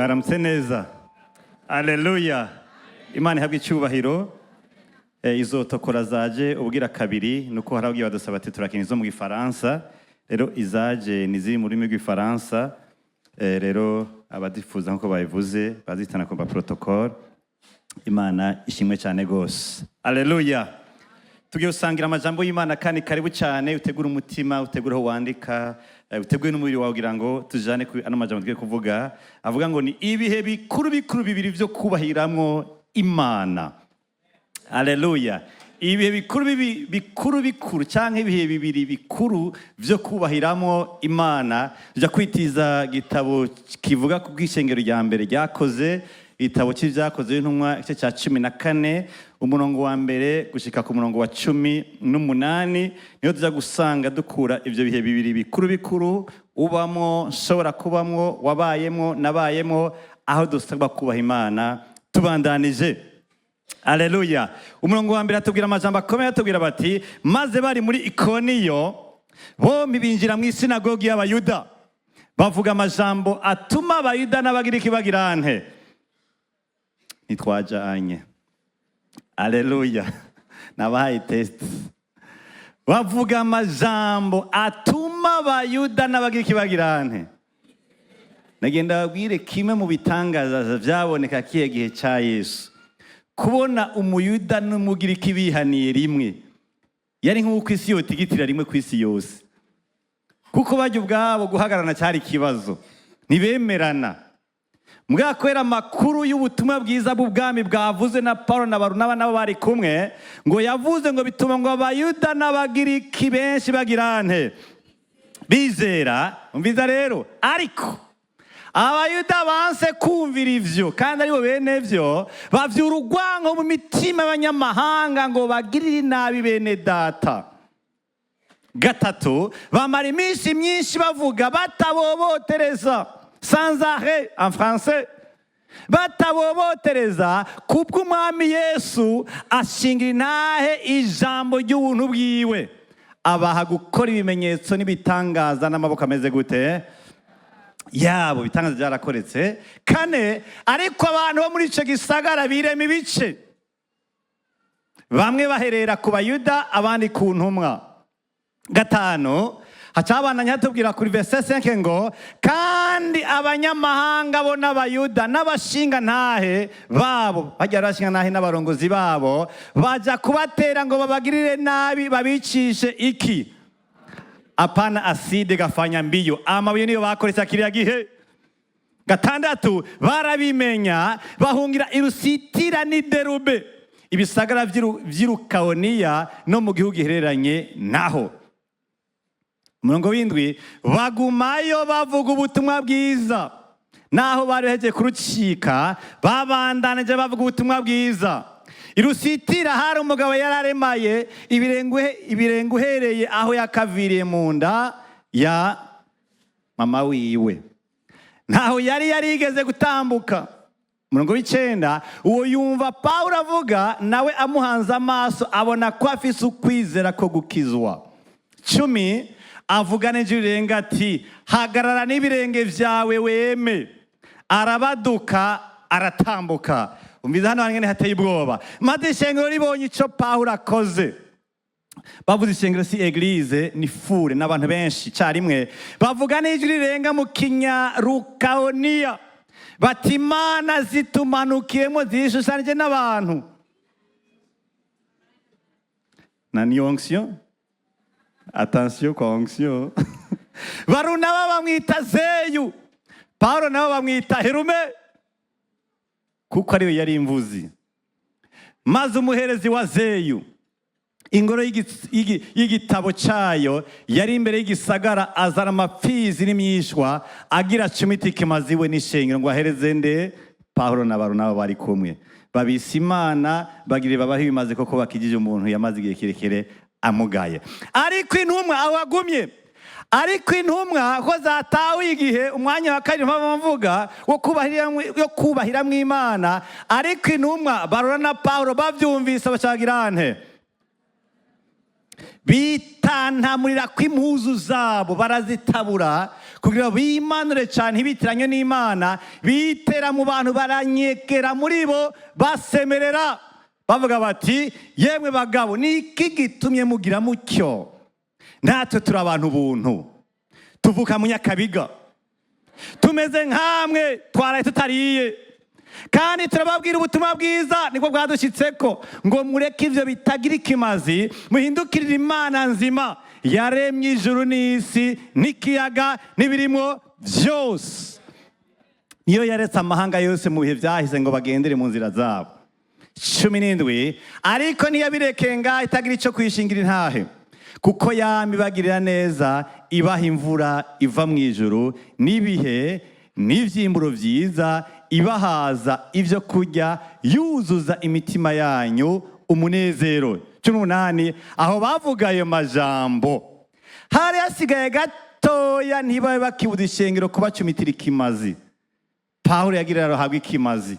Mwaramutse neza. Aleluya. Imana ihabwe icyubahiro. Izo tokora zaje ubwira kabiri nuko hari ababwiye badusaba ati turakina izo mu Gifaransa. Rero izaje ni ziri mu rurimi rw'Ifaransa. Rero abadifuza nkuko babivuze bazitana ku protocole. Imana ishimwe cyane gose. Aleluya. Tugiye gusangira amajambo y'Imana kandi karibu cyane. Utegure umutima, utegure aho wandika, utegure n'umubiri wawe kugira ngo tujane ku ano majambo tugiye kuvuga avuga ngo ni ibihe bikuru bikuru bibiri byo kubahiramwo Imana. Aleluya. Ibihe bikuru bikuru bikuru cyangwa ibihe bibiri bikuru byo kubahiramo Imana. Tujya kwitiza igitabo kivuga ku bw'ishengero rya mbere ryakoze, igitabo cy'Ibyakozwe n'Intumwa, igice cya 14, umurongo wa mbere gushika ku murongo wa 18, niho tujya gusanga dukura ibyo bihe bibiri bikuru bikuru ubamo, nshobora kubamwo, wabayemo, nabayemo, aho dusabwa kubaha Imana tubandanije. Aleluya. Umurongo wa mbere atubwira amajambo akomeye, atubwira bati: "Maze bari muri Ikoniyo, bombi binjira mu isinagogi y'Abayuda, bavuga amajambo atuma Abayuda n'Abagiriki bagira nte?" Ntitwajanye. Aleluya. Nabahaye test. Bavuga amajambo atuma Abayuda n'Abagiriki bagira nte? Nagenda babwire kimwe mu bitangaza byaboneka kiye gihe cya Yesu. Kubona Umuyuda n'Umugiriki bihaniye rimwe yari nk'uko isi yotigitira rimwe ku isi yose, kuko bajya ubwabo guhagararana cyari ikibazo, ntibemerana. Mbwakwera amakuru y'ubutumwa bwiza bw'ubwami bwavuze na Paulo na Barunaba nabo bari kumwe, ngo yavuze ngo bituma ngo Abayuda n'Abagiriki benshi bagira nte? Bizera. Umviza rero, ariko Abayuda banse kumvira ivyo, kandi aribo bene vyo, bavyura urwango mu mitima y'abanyamahanga ngo bagirire nabi bene data. Gatatu, bamara iminsi myinshi bavuga batabobotereza, sans arrêt en français, batabobotereza kubw'Umwami Yesu, ashingira intahe ijambo ry'ubuntu bwiwe, abaha gukora ibimenyetso n'ibitangaza n'amaboko ameze gute yabo. Ibitangaza byarakoretse. Kane, ariko abantu bo muri icyo gisagara birema ibice, bamwe baherera ku Bayuda, abandi ku ntumwa. Gatanu, hacabananya hatubwira kuri verset 5 ngo kandi abanyamahanga bo n'Abayuda n'abashinga ntahe babo, bajya abashinga ntahe n'abarongozi babo, baja kubatera ngo babagirire nabi, babicishe iki? Apana acide gafanya mbiyo, amabuye niyo bakoresha kiriya gihe. Gatandatu, barabimenya, bahungira i Lusitira n'i Derube, ibisagara vy'i Lukawoniya no mu gihugu gihereranye naho. Umurongo w'indwi, bagumayo bavuga ubutumwa bwiza. Naho bari bahejeje kurucika, babandanije bavuga ubutumwa bwiza. I Lusitira hari umugabo yari aremaye ibirenge uhereye aho yakaviriye mu nda ya mama wiwe, ntaho yari yarigeze gutambuka. Umurongo w'icenda, uwo yumva Pawulo avuga, nawe amuhanze amaso abona ko afise ukwizera ko gukizwa. 10, avuga n'ijwi rirenga ati: "Hagarara n'ibirenge vyawe weme." Arabaduka, aratambuka. Umviza hano hangene hateye ubwoba. Maze ishengero ribonye ico Pawulo akoze, bavuze ishengero si église, ni foule, n'abantu benshi cyarimwe, bavuga n'ijwi rirenga mu Kinyarukawoniya bati: "Imana zitumanukiyemo zishushanije n'abantu." Na ni onction, attention kwa onction. Barunaba bamwita Zeyu, Paulo nabo bamwita Herume, kuko ariwe yari imvuzi. Maze umuherezi wa Zeyu, ingoro y'igitabo cyayo yari imbere y'igisagara, azana amapfizi n'imyishwa, agira cumi ikimazi we n'ishengero ngo ahereze nde? Paulo na Barunaba bari kumwe. Babisa Imana, bagire babaho ibimaze koko bakijije umuntu yamaze igihe kirekire amugaye. Ariko intumwa, aho agumye, ariko intumwa ko zatawe igihe, umwanya wa kabiri mpamvu mvuga yo kubahiramwo Imana. Ariko intumwa Barora na Paulo bavyumvise, bacagira nte? Bitantamurira kw'impuzu zabo, barazitabura. Kugira bimanure cyane, ntibitiranywe n'Imana, bitera mu bantu, baranyegera muri bo, basemerera bavuga bati: "Yemwe bagabo, ni iki gitumye mugira mutyo? Natwe turi abantu buntu, tuvuka mu Nyakabiga, tumeze nkamwe, twaraye tutariye, kandi turababwira ubutumwa bwiza nibwo bwadushyitseko, ngo mureke ibyo bitagira ikimazi, muhindukirire Imana nzima yaremye ijuru n'isi n'ikiyaga n'ibirimo byose. Niyo yaretse amahanga yose mu bihe byahise ngo bagendere mu nzira zabo." 17: "Ariko ntiyabirekeye ngaho itagira icyo kwishingira intahe, kuko yama ibagirira neza, ibaha imvura iva mu ijuru n'ibihe n'ibyimburo byiza, ibahaza ibyo kurya, yuzuza imitima yanyu umunezero." 18: "Aho bavuga ayo majambo, hari hasigaye gatoya ntibabe bakibuza ishengero kubacumitira ikimazi." Pawulo yagira ahabwe ikimazi,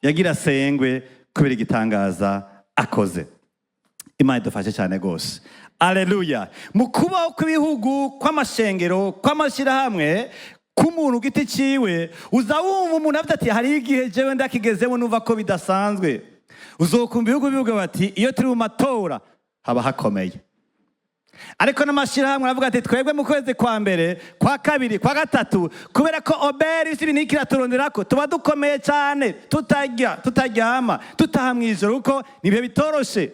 yagira asengwe kubera igitangaza akoze. Imana idufashe cyane rwose. Aleluya! Mu kubaho kw'ibihugu, kw'amashengero, kw'amashyirahamwe, k'umuntu ku giti ciwe, uza wumva umuntu avuga ati: "Hariho igihe jewe ndakigezemo numva ko bidasanzwe." Uzokumva ibihugu bivuga bati: "Iyo turi mu matora haba hakomeye." Ariko n'amashyirahamwe aravuga ati: "Twebwe mu kwezi kwa mbere, kwa kabiri, kwa gatatu, kubera ko OBR isi ibintu iraturondera ko tuba dukomeye cyane, tutarya, tutaryama, tutaha mu ijoro, kuko ni ibihe bitoroshe."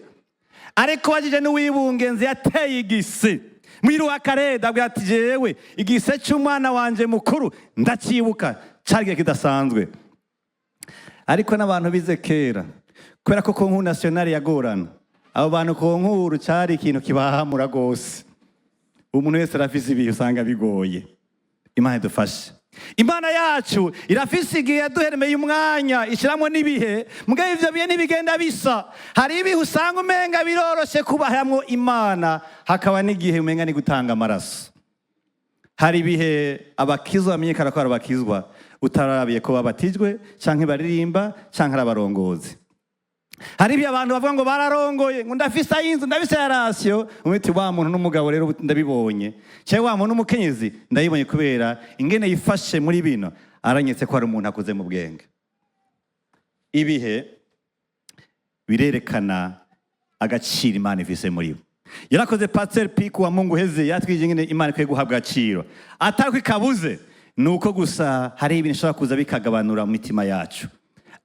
Ariko wajije n'uwibungenze yateye igisi mwiruwa kareda, abwira ati: "Jewe igise cy'umwana wanje mukuru ndacyibuka, cyari igihe kidasanzwe." Ariko n'abantu bize kera, kubera ko concours national yagorana, abo bantu concours cyari ikintu kibahamura rwose. Umuntu wese arafise ibihe usanga bigoye. Imana idufashe. Imana yacu irafise igihe yaduheremeye umwanya, ishyiramo n'ibihe. Mbwa ivyo bihe ntibigenda bisa. Hari ibihe usanga umenga biroroshe kubahamwo Imana, hakaba n'igihe umenga ni gutanga amaraso. Hari ibihe abakizwa bamenyekana ko ari abakizwa, utarabiye ko babatijwe canke baririmba canke ari abarongozi. Hari ibihe abantu bavuga ngo bararongoye, ngo ndafise ay'inzu, ndafise ya ration, umuti wa muntu n'umugabo rero ndabibonye, cyangwa wa muntu n'umukenyezi ndabibonye, kubera ingene yifashe muri bino aranyetse ko hari umuntu akuze mu bwenge. Ibihe birerekana agaciro Imana ifise muri bo. Yarakoze Pasteur Piku wa Mungu heze yatwije ingene Imana ikwiye guhabwa agaciro, atari ko ikabuze, ni uko gusa hari ibintu bishobora kuza bikagabanura mu mitima yacu.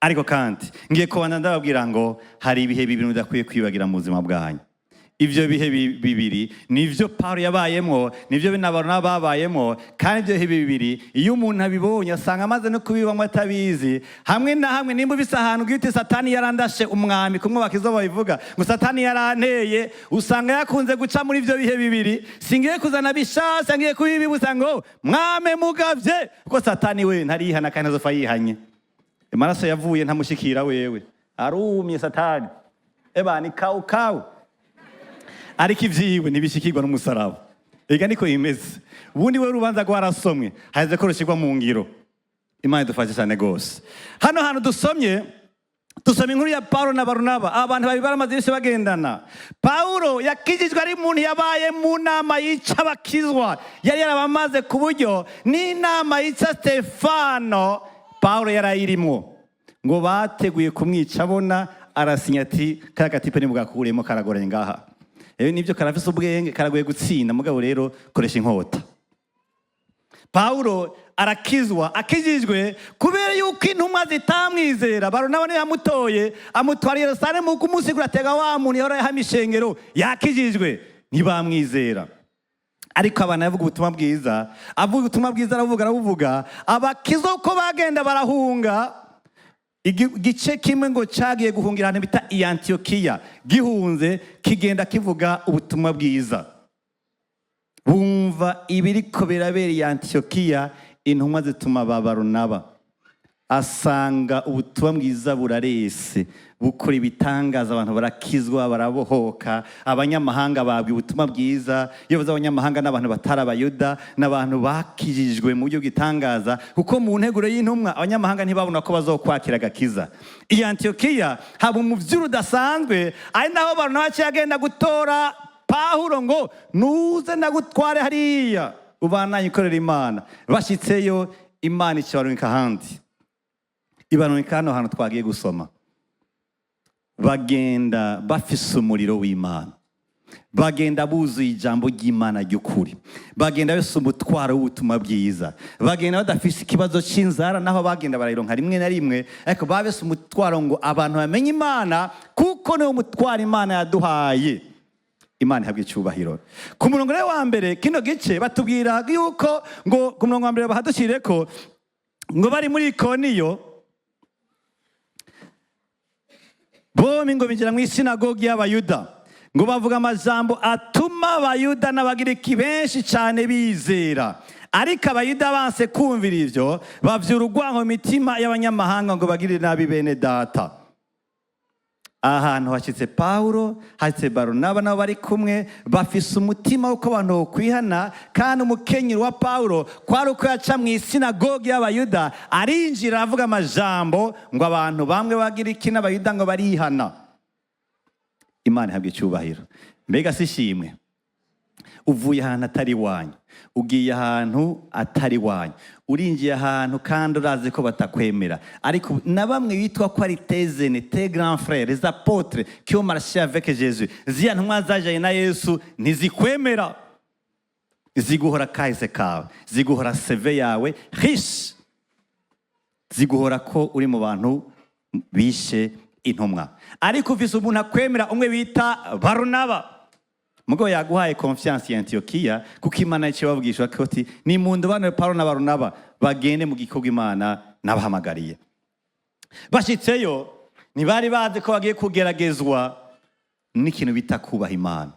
Ariko kandi ngiye kubana ndababwira ngo hari ibihe bibiri mudakwiye kwibagira mu buzima bwanyu. Ibyo bihe bibiri nivyo Paulo yabayemwo, nivyo n'abantu babayemwo. Kandi ibyo bihe bibiri, iyo umuntu abibonye, asanga amaze no kubibamwo atabizi. Hamwe na hamwe, nimba ubise ahantu bwite, "Satani yarandashe umwami," kumwe bakizo babivuga ngo "Satani yaranteye," usanga yakunze guca muri ibyo bihe bibiri. Singiye kuzana bishasha, ngiye kubibibuza ngo mwame mugavye, kuko Satani we ntarihana kandi ntazofa yihanye. Amaraso yavuye ntamushikira wewe, arumye Satani, eba ni kawu kawu, ariko ivyiwe ntibishikirwa n'umusaraba. Ega niko bimeze. Ubundi we urubanza rwarasomwe, haheze ko rushyirwa mu ngiro. Imana idufashe cyane rwose. Hano hantu dusomye, dusoma inkuru ya Paulo na Barunaba. Abantu babiri baramaze iminsi bagendana. Paulo yakijijwe ari umuntu yabaye mu nama yica abakizwa, yari yarabamaze, ku buryo n'inama yica Stefano Paulo yarayirimwo, ngo bateguye kumwica, abona arasinya ati: "Kaya gatipe ntibugakuremo, karagoranye ngaha. Rero nibyo karafise ubwenge, karagoye gutsinda, mugabo rero koresha inkota." Paulo arakizwa. Akijijwe, kubera yuko intumwa zitamwizera, Barunaba niyo yamutoye, amutwara i Yerusalemu kumusigura, atega wa muntu yahora yahama ishengero yakijijwe. Ntibamwizera, ariko abantu yavuga ubutumwa bwiza, avuga ubutumwa bwiza, aravuga, arabuvuga. Abakizwa uko bagenda barahunga, igice kimwe ngo cyagiye guhungira ahantu bita i Antiyokiya. Gihunze kigenda kivuga ubutumwa bwiza, bumva ibiriko birabera i Antiyokiya. Intumwa zituma ba Barunaba, asanga ubutumwa bwiza burarese, bukora ibitangaza, abantu barakizwa, barabohoka, abanyamahanga babwa ubutumwa bwiza. Iyo bavuze abanyamahanga, n'abantu batari Abayuda, n'abantu bakijijwe mu buryo bw'itangaza, kuko mu nteguro y'intumwa abanyamahanga ntibabona ko bazokwakira agakiza. I Antiyokiya haba umuvyuro udasanzwe, ari naho Barunaba aciye agenda gutora Pawulo ngo: "Nuze ndagutware hariya." Ubandanye ukorera Imana. Bashitseyo, Imana ikibarungika ahandi, ibarungika hano hantu twagiye gusoma. Bagenda bafise umuriro w'Imana, bagenda buzuye ijambo ry'Imana ry'ukuri, bagenda bafise umutwaro w'ubutumwa bwiza, bagenda badafise ikibazo cy'inzara, naho bagenda barayironka rimwe na rimwe, ariko bafise umutwaro ngo abantu bamenye Imana, kuko niwo mutwaro Imana yaduhaye. Imana ihabwa icyubahiro. Ku murongo rero wa mbere, kino gice batubwira yuko ngo ku murongo wa mbere bahadushyire ko ngo bari muri Ikoniyo, bombi ngo binjira mu isinagogi y'Abayuda, ngo bavuga amajambo atuma Abayuda n'Abagiriki benshi cyane bizera. Ariko Abayuda banse kumvira ivyo, bavyura urwango mu mitima y'abanyamahanga ngo bagirire nabi bene data. Ahantu hashyitse Pawulo, hashyitse Barunaba, nabo bari kumwe, bafise umutima w'uko abantu bokwihana. Kandi umukenyero wa Pawulo kwari uko yaca mu isinagogi y'Abayuda, arinjira, aravuga amajambo, ngo abantu bamwe Bagiriki n'Abayuda ngo barihana. Imana ihabwa icyubahiro. Mbega si ishimwe? Uvuye ahantu atari iwanyu, ugiye ahantu atari iwanyu, urinjiye ahantu kandi urazi ko batakwemera, ariko na bamwe bitwa ko ari tes aînés, tes grands frères, les apôtres qui ont marché avec Jésus, ziriya ntumwa zajanye na Yesu, ntizikwemera, ziguhora kahise kawe, ziguhora CV yawe riche, ziguhora ko uri mu bantu bishe intumwa. Ariko ufise umuntu akwemera umwe bita Barunaba. Mugabo yaguhaye confiance ya Antiyokiya, kuko Imana yaciye bavugisha ko ati: "Nimundobanure Paulo na Barunaba bagende mu gikorwa Imana nabahamagariye." Bashitseyo, ntibari bazi ko bagiye kugeragezwa n'ikintu bita kubaha Imana.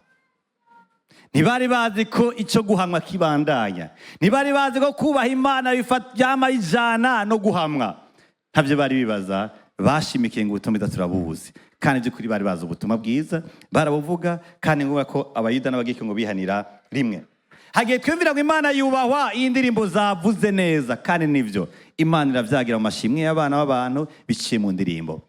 Ntibari bazi ko icyo guhamwa kibandanya. Ntibari bazi ko kubaha Imana byama ijana no guhamwa. Ntabyo bari bibaza. Bashimikiye ngo ubutumwa bwiza turabuzi, kandi by'ukuri bari bazi ubutumwa bwiza, barabuvuga. Kandi ngombwa ko Abayuda n'Abagiriki ngo bihanira rimwe. Hagiye twiyumvira ngo Imana yubahwa, iyi ndirimbo zavuze neza, kandi nibyo, Imana iravyagira mu mashimwe y'abana b'abantu biciye mu ndirimbo.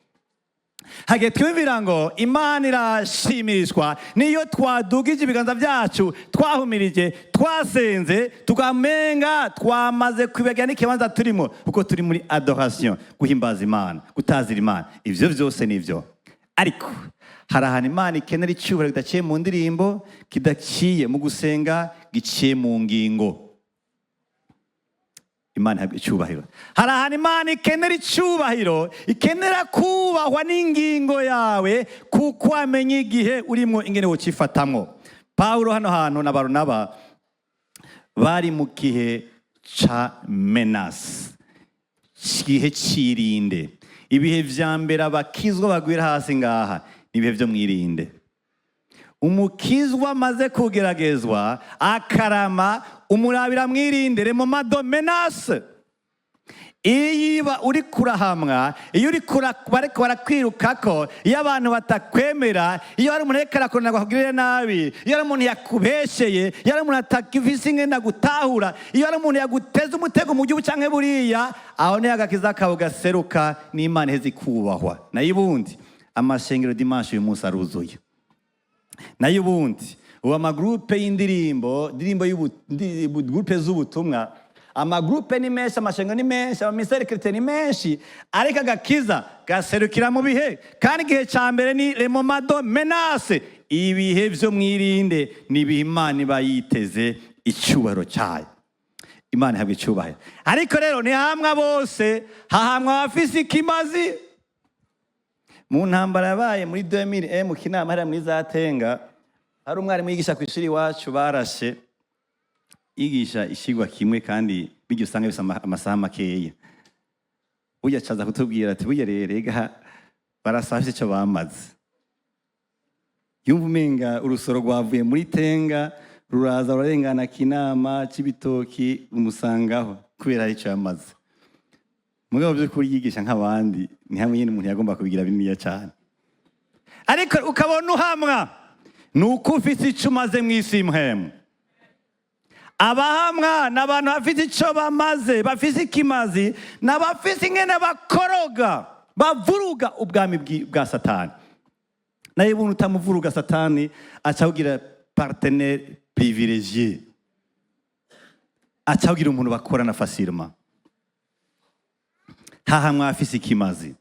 Hagiye twiyumvira ngo Imana irashimishwa niyo twadugije ibiganza byacu, twahumirije, twasenze, tukamenga twamaze kwibagira n'ikibanza turimo, kuko turi muri adoration, guhimbaza Imana, gutazira Imana. Ivyo vyose nivyo, ariko hari ahantu Imana ikenera icyubahiro kidaciye mu ndirimbo, kidaciye mu gusenga, giciye mu ngingo. Imana ihabwa icyubahiro. Hari ahantu Imana ikenera icyubahiro, ikenera kubahwa n'ingingo yawe, kuko wamenye igihe urimo ingene wocifatamwo. Pawulo hano hantu na Barunaba bari mu gihe ca menace, igihe c'irinde. Ibihe vya mbere abakizwa bagwira hasi ngaha ni ibihe vyo mwirinde. Umukizwa amaze kugeragezwa akarama, umurabira mwirinde, le moment de menace. Iyo iba uri kurahamwa, iyo uri bariko barakwirukako, iyo abantu batakwemera, iyo hari umuntu ariko arakurana ngo akugirire nabi, iyo hari umuntu yakubesheye, iyo hari umuntu atagifise ingene agutahura, iyo hari umuntu yaguteze umutego mu gihugu canke buriya, aho niho agakiza kawe gaseruka n'Imana iheze ikubahwa. Nayo ubundi amashengero dimanche uyu munsi aruzuye. Nayo ubundi ubu amagroupe y'indirimbo, indirimbo groupe z'ubutumwa, amagroupe ni menshi, amashengo ni menshi, amamiseri chrétien ni menshi, ariko agakiza gaserukira mu bihe, kandi igihe cya mbere ni le moment de menace. Ibihe vyo mwirinde ni ibihe Imana iba yiteze icyubahiro cyayo. Imana ihabwa icyubahiro. Ariko rero ntihamwa bose, hahamwa abafise ikimazi. Mu ntambara yabaye muri 2000 mu Kinama, hariya muri za Tenga, hari umwarimu yigisha ku ishuri iwacu barashe, yigisha ishigwa kimwe, kandi bijya usanga bisa amasaha makeya. Burya acaza kutubwira ati: "Burya rero ega barasafye icyo bamaze." Yumva umenga urusoro rwavuye muri Tenga, ruraza rurarengana Kinama, Cibitoki, rumusangaho kubera hari icyo yamaze. Mugabo by'ukuri yigisha nk'abandi, ni hamwe nyine umuntu yagomba kubigira bininiya cyane. Ariko ukabona uhamwa ni uko ufite icyo umaze mu isi mpemu. Abahamwa ni abantu bafite icyo bamaze, bafite ikimazi, ni abafite ingene bakoroga, bavuruga ubwami bwa Satani. Nayo ubundi utamuvuruga, Satani aca kugira partenaire privilégié. Aca abwira umuntu bakorana facilement. Hahamwa afise ikimazi.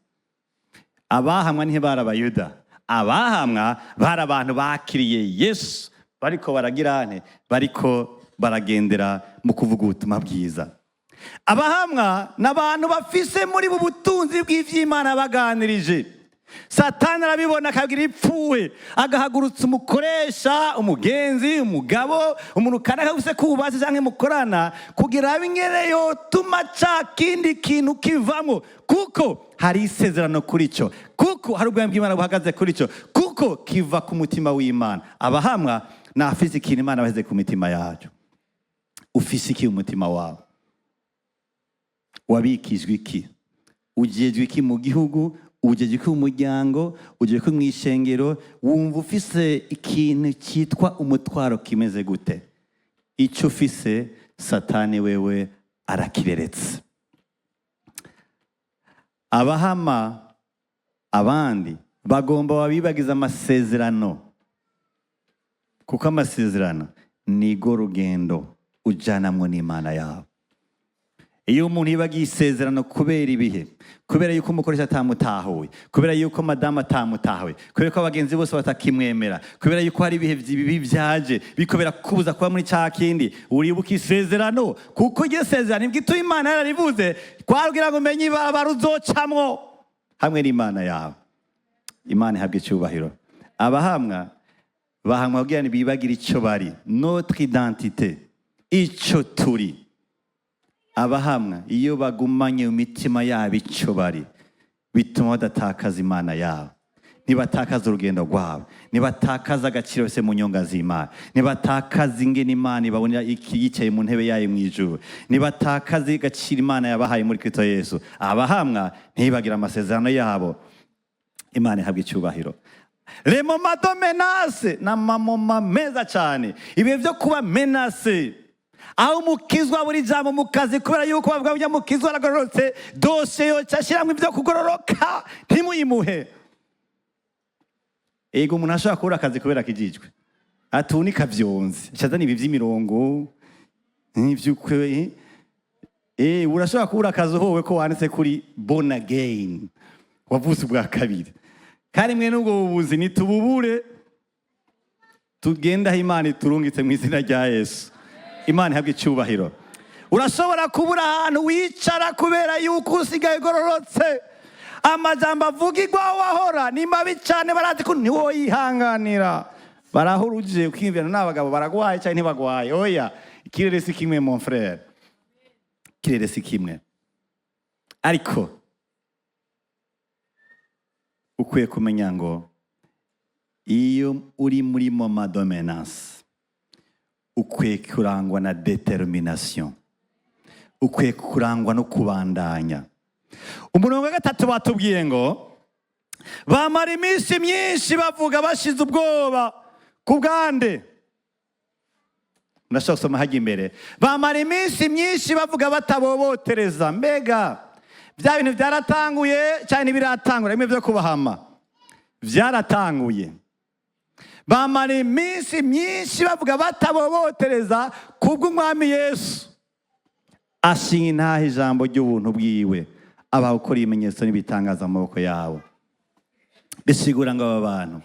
Abahamwa ntibari Abayuda, abahamwa bari abantu bakiriye Yesu, bariko baragira nte? Bariko baragendera mu kuvuga ubutumwa bwiza. Abahamwa ni abantu bafise muri bu butunzi bw'ivy'Imana baganirije. Satani arabibona, akagira ipfuwe, agahagurutsa umukoresha, umugenzi, umugabo, umuntu kanaka ufise kubatse canke mukorana, kugira abe ingene yotuma ca kindi kintu kivamo, kuko hari isezerano kuri cyo, kuko hari ubwami bw'Imana buhagaze kuri cyo, kuko kiva ku mutima w'Imana. Abahamwa ni afise ikintu Imana bashyize ku mitima yacu. Ufise iki mu mutima wawe? Wabikijwe iki? Ujejwe iki mu gihugu? Ujejwe iki mu muryango? Ujejwe iki mu ishengero? Wumva ufise ikintu cyitwa umutwaro kimeze gute? Icyo ufise, Satani wewe arakireretse. Abahama abandi bagomba babibagiza amasezerano, kuko amasezerano nigo rugendo ujanamwo n'Imana yawe. Iyo umuntu yibagiye isezerano kubera ibihe, kubera yuko umukoresha atamutahuye, kubera yuko madamu atamutahuye, kubera ko abagenzi bose batakimwemera, kubera yuko hari ibihe bibi byaje bikobera kubuza kuba muri cya kindi, uribuka isezerano, kuko iryo sezerano nibwo ituma Imana yararivuze twabwira ngo umenye ibarabara uzocamwo hamwe n'Imana yawe. Imana ihabwa icyubahiro. Abahamwa bahamwa kugira ngo bibagire icyo bari, notre identité, icyo turi. Abahamwa iyo bagumanye mu mitima yabo icyo bari, bituma badatakaza Imana yabo, ntibatakaza urugendo rwabo, ntibatakaza agaciro bose mu nyonga z'Imana, ntibatakaza ingene Imana ibabonera yicaye mu ntebe yayo mu ijuru, ntibatakaza agaciro Imana yabahaye muri Kristo Yesu. Abahamwa ntibagire amasezerano yabo. Imana ihabwa icyubahiro. Les moments de menace ni ama moments meza cyane, ibihe byo kuba menacé, aho umukizwa buri jambo mu kazi, kubera yuko bavuga ngo mukizwa aragororotse, dosiye yoca ashyiramo ibyo kugororoka, ntimuyimuhe. Ego, umuntu ashobora kubura akazi kubera akijijwe, atunika vyonze, ashazana ibi vy'imirongo ivy'ukwe. Urashobora kubura akazi uhowe ko wanditse kuri born again, wavutse ubwa kabiri. Kandi mwe n'ubwo bubuzi nitububure, tugende aho Imana iturungitse mu izina rya Yesu. Imana ihabwe icyubahiro. Urashobora kubura ahantu wicara kubera yuko usigaye ugororotse. Amajambo avugirwa aho wahora ni mabi cyane, barazi ko ntiwoyihanganira. Barahuruje ukiyumvira n'abagabo baragwaye cyangwa ntibagwaye. Oya, ikirere si kimwe, mon frère, ikirere si kimwe. Ariko ukwiye kumenya ngo iyo uri muri moment de menace, ukwiye kurangwa na détermination, ukwiye kurangwa no kubandanya. Umurongo wa gatatu batubwiye ngo bamara iminsi myinshi bavuga bashize ubwoba ku bwande. Ndashobora gusoma hajya imbere. Bamara iminsi myinshi bavuga batabobotereza. Mbega bya bintu byaratanguye cyane? Ntibiratangura. Bimwe byo kubahama byaratanguye. Bamara iminsi myinshi bavuga batabobotereza kubw'Umwami Yesu, ashinga intaha ijambo ry'ubuntu bwiwe, abaha gukora ibimenyetso n'ibitangaza mu maboko yabo. Bisigura ngo aba bantu,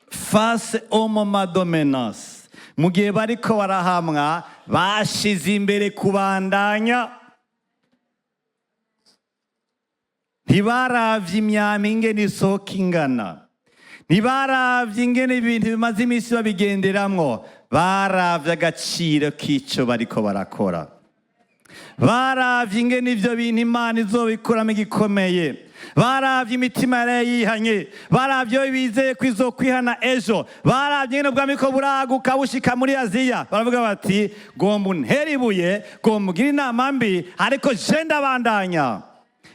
face au moment de menace, mu gihe bariko barahamwa, bashize imbere kubandanya. Ntibaravye imyami ingene isohoka ingana, ntibaravye ingene ibintu bimaze iminsi babigenderamwo. Baravye agaciro k'ico bariko barakora, baravye ingene ivyo bintu Imana izobikuramo igikomeye, baravye imitima yari yihanye, baravye iyo bizeye ko izokwihana ejo, baravye ingene ubwami ko buraguka bushika muri Aziya. Baravuga bati: "Gomba untere ibuye, gomba ugire inama mbi, ariko je ndabandanya."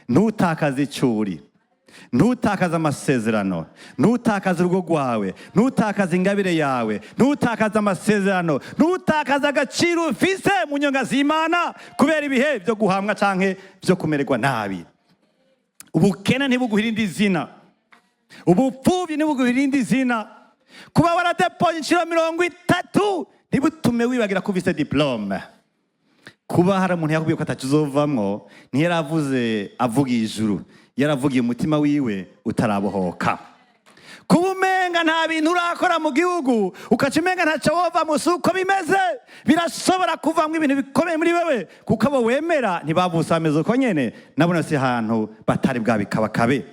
Ntutakaze icyo uri, ntutakaze amasezerano, ntutakaze urugo rwawe, ntutakaze ingabire yawe, ntutakaze amasezerano, ntutakaze agaciro ufise mu nyonga z'Imana kubera ibihe byo guhamwa canke byo kumererwa nabi. Ubukene ntibuguhe irindi zina, ubupfubyi ntibuguhe irindi zina, kuba waradepoye inshuro 30 ntibutume wibagira ko ufise diplôme. Kuba hari umuntu yakubwiye ko atacuzovamwo, ntiyaravuze avugiye ijuru, yaravugiye umutima wiwe utarabohoka. Kuba umenga nta bintu urakora mu gihugu, ukaca umenga ntacyo wovamwo, si uko bimeze. Birashobora kuvamwo ibintu bikomeye muri wewe, kuko abo wemera ntibavutse bameze uko nyene. Nabona si hantu batari bwabikabakabe.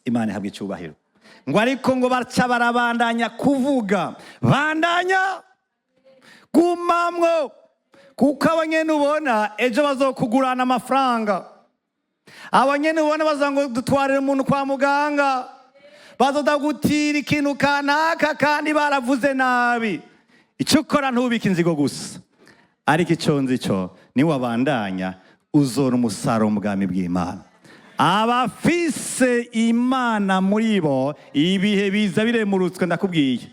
Imana ihabwa icyubahiro. Ngo ariko ngo baca barabandanya kuvuga. Bandanya, gumamwo, kuko abo nyene ubona ejo bazokugurana amafaranga. Abo nyene ubona baza ngo dutwarire umuntu kwa muganga, bazodagutira ikintu kanaka kandi baravuze nabi. Icyo ukora, ntubike inzigo gusa. Ariko icyo nzi cyo, niwabandanya uzora umusaruro mu bwami bw'Imana. Abafise Imana muri bo, ibihe biza biremurutswe. Ndakubwiye,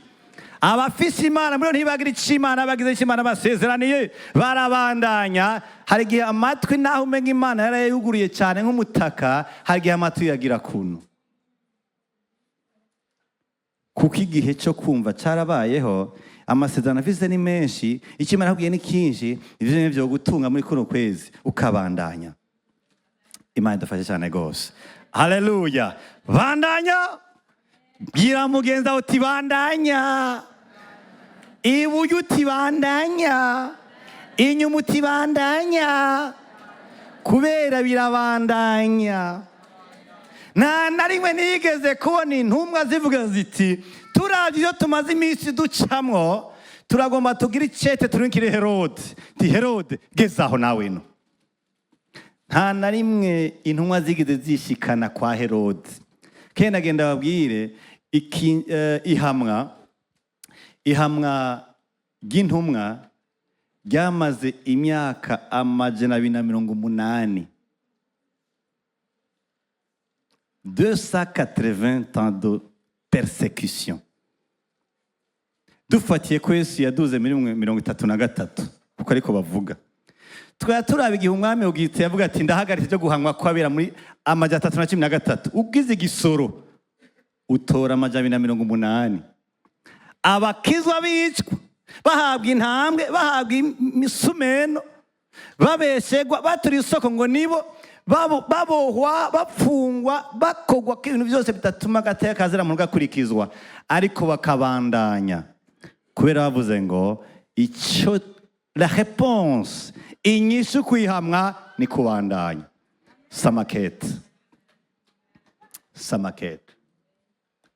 abafise Imana muri bo ntibagira icyo Imana bagize, icyo Imana basezeraniye, barabandanya. Hari igihe amatwi, naho umenga Imana yarayuguriye cyane nk'umutaka, hari igihe amatwi yagira kuntu, kuko igihe cyo kumva cyarabayeho. Amasezerano afise ni menshi, icyo Imana yakubwiye ni cyinshi. Ivyo ni byo gutunga muri kuno kwezi, ukabandanya. Imana idufashe cyane rwose. Haleluya! Bandanya. Bwira mugenzi wawe uti: "Bandanya." Iburyo uti: "Bandanya." Inyuma uti: "Bandanya." Kubera birabandanya. Nta na rimwe nigeze kubona intumwa zivuga ziti: "Turabye ibyo tumaze iminsi ducamwo, turagomba tugire icete turungikire Herode." Ti: "Herode, geze aho nawe." No nta na rimwe intumwa zigeze zishikana kwa Herode. Kenda agenda babwire ihamwa ry'intumwa ryamaze imyaka 280, 280 ans de persécution. Dufatiye ko Yesu yaduze muri 33, kuko ariko bavuga, twari turaba igihe umwami Ubwitse yavuga ati: "Ndahagaritse ibyo guhanwa kwabera", muri 313. Ugize igisoro utora 280. Abakizwa bicwa, bahabwa intambwe, bahabwa imisumeno, babeshegwa, baturiye isoko ngo nibo babohwa, bapfungwa, bakogwa ko ibintu byose bidatuma agateka kazira muntu gakurikizwa, ariko bakabandanya kubera bavuze ngo icyo la réponse, inyishu kwihamwa ni kubandanya. Samakete, samakete.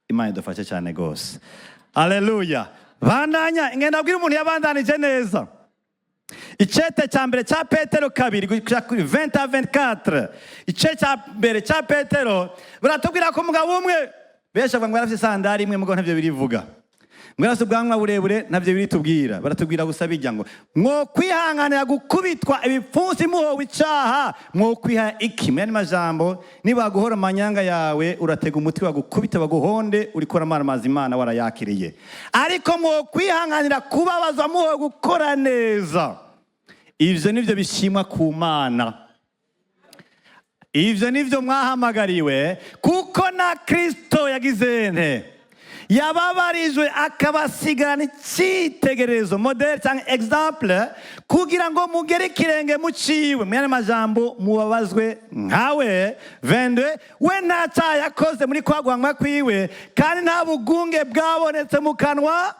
Imana idufashe cyane rwose. Aleluya! Bandanya. Ingenda abwira umuntu yabandanije neza. Icete cya mbere cya Petero 2 gushika kuri 20 24. Ice cya mbere cya Petero baratubwira ko umugabo umwe, benshi bavuga ngo yarafite isandari imwe, mugabo ntabyo birivuga. Ngo yarafite ubwanwa burebure, ntabyo biritubwira. Baratubwira gusa bijya ngo: "Mwo kwihanganira gukubitwa ibipfunsi muhowe icaha, mwo kwiha iki?" Mu yandi majambo, nibaguhora amanyanga yawe, uratega umuti, bagukubite, baguhonde, uriko uramaramaza Imana warayakiriye. Ariko mwo kwihanganira kubabazwa muhowe gukora neza, ivyo nivyo bishimwa ku Mana, ivyo nivyo mwahamagariwe, kuko na Kristo yagize nte? Yababarijwe, akabasigarana icyitegererezo, modèle cyangwa exemple, kugira ngo mugere ikirenge muciwe. Mu yandi majambo, mubabazwe nkawe. 22: we nta cyaha yakoze muri kwa guhanwa kwiwe, kandi nta bugunge bwabonetse mu kanwa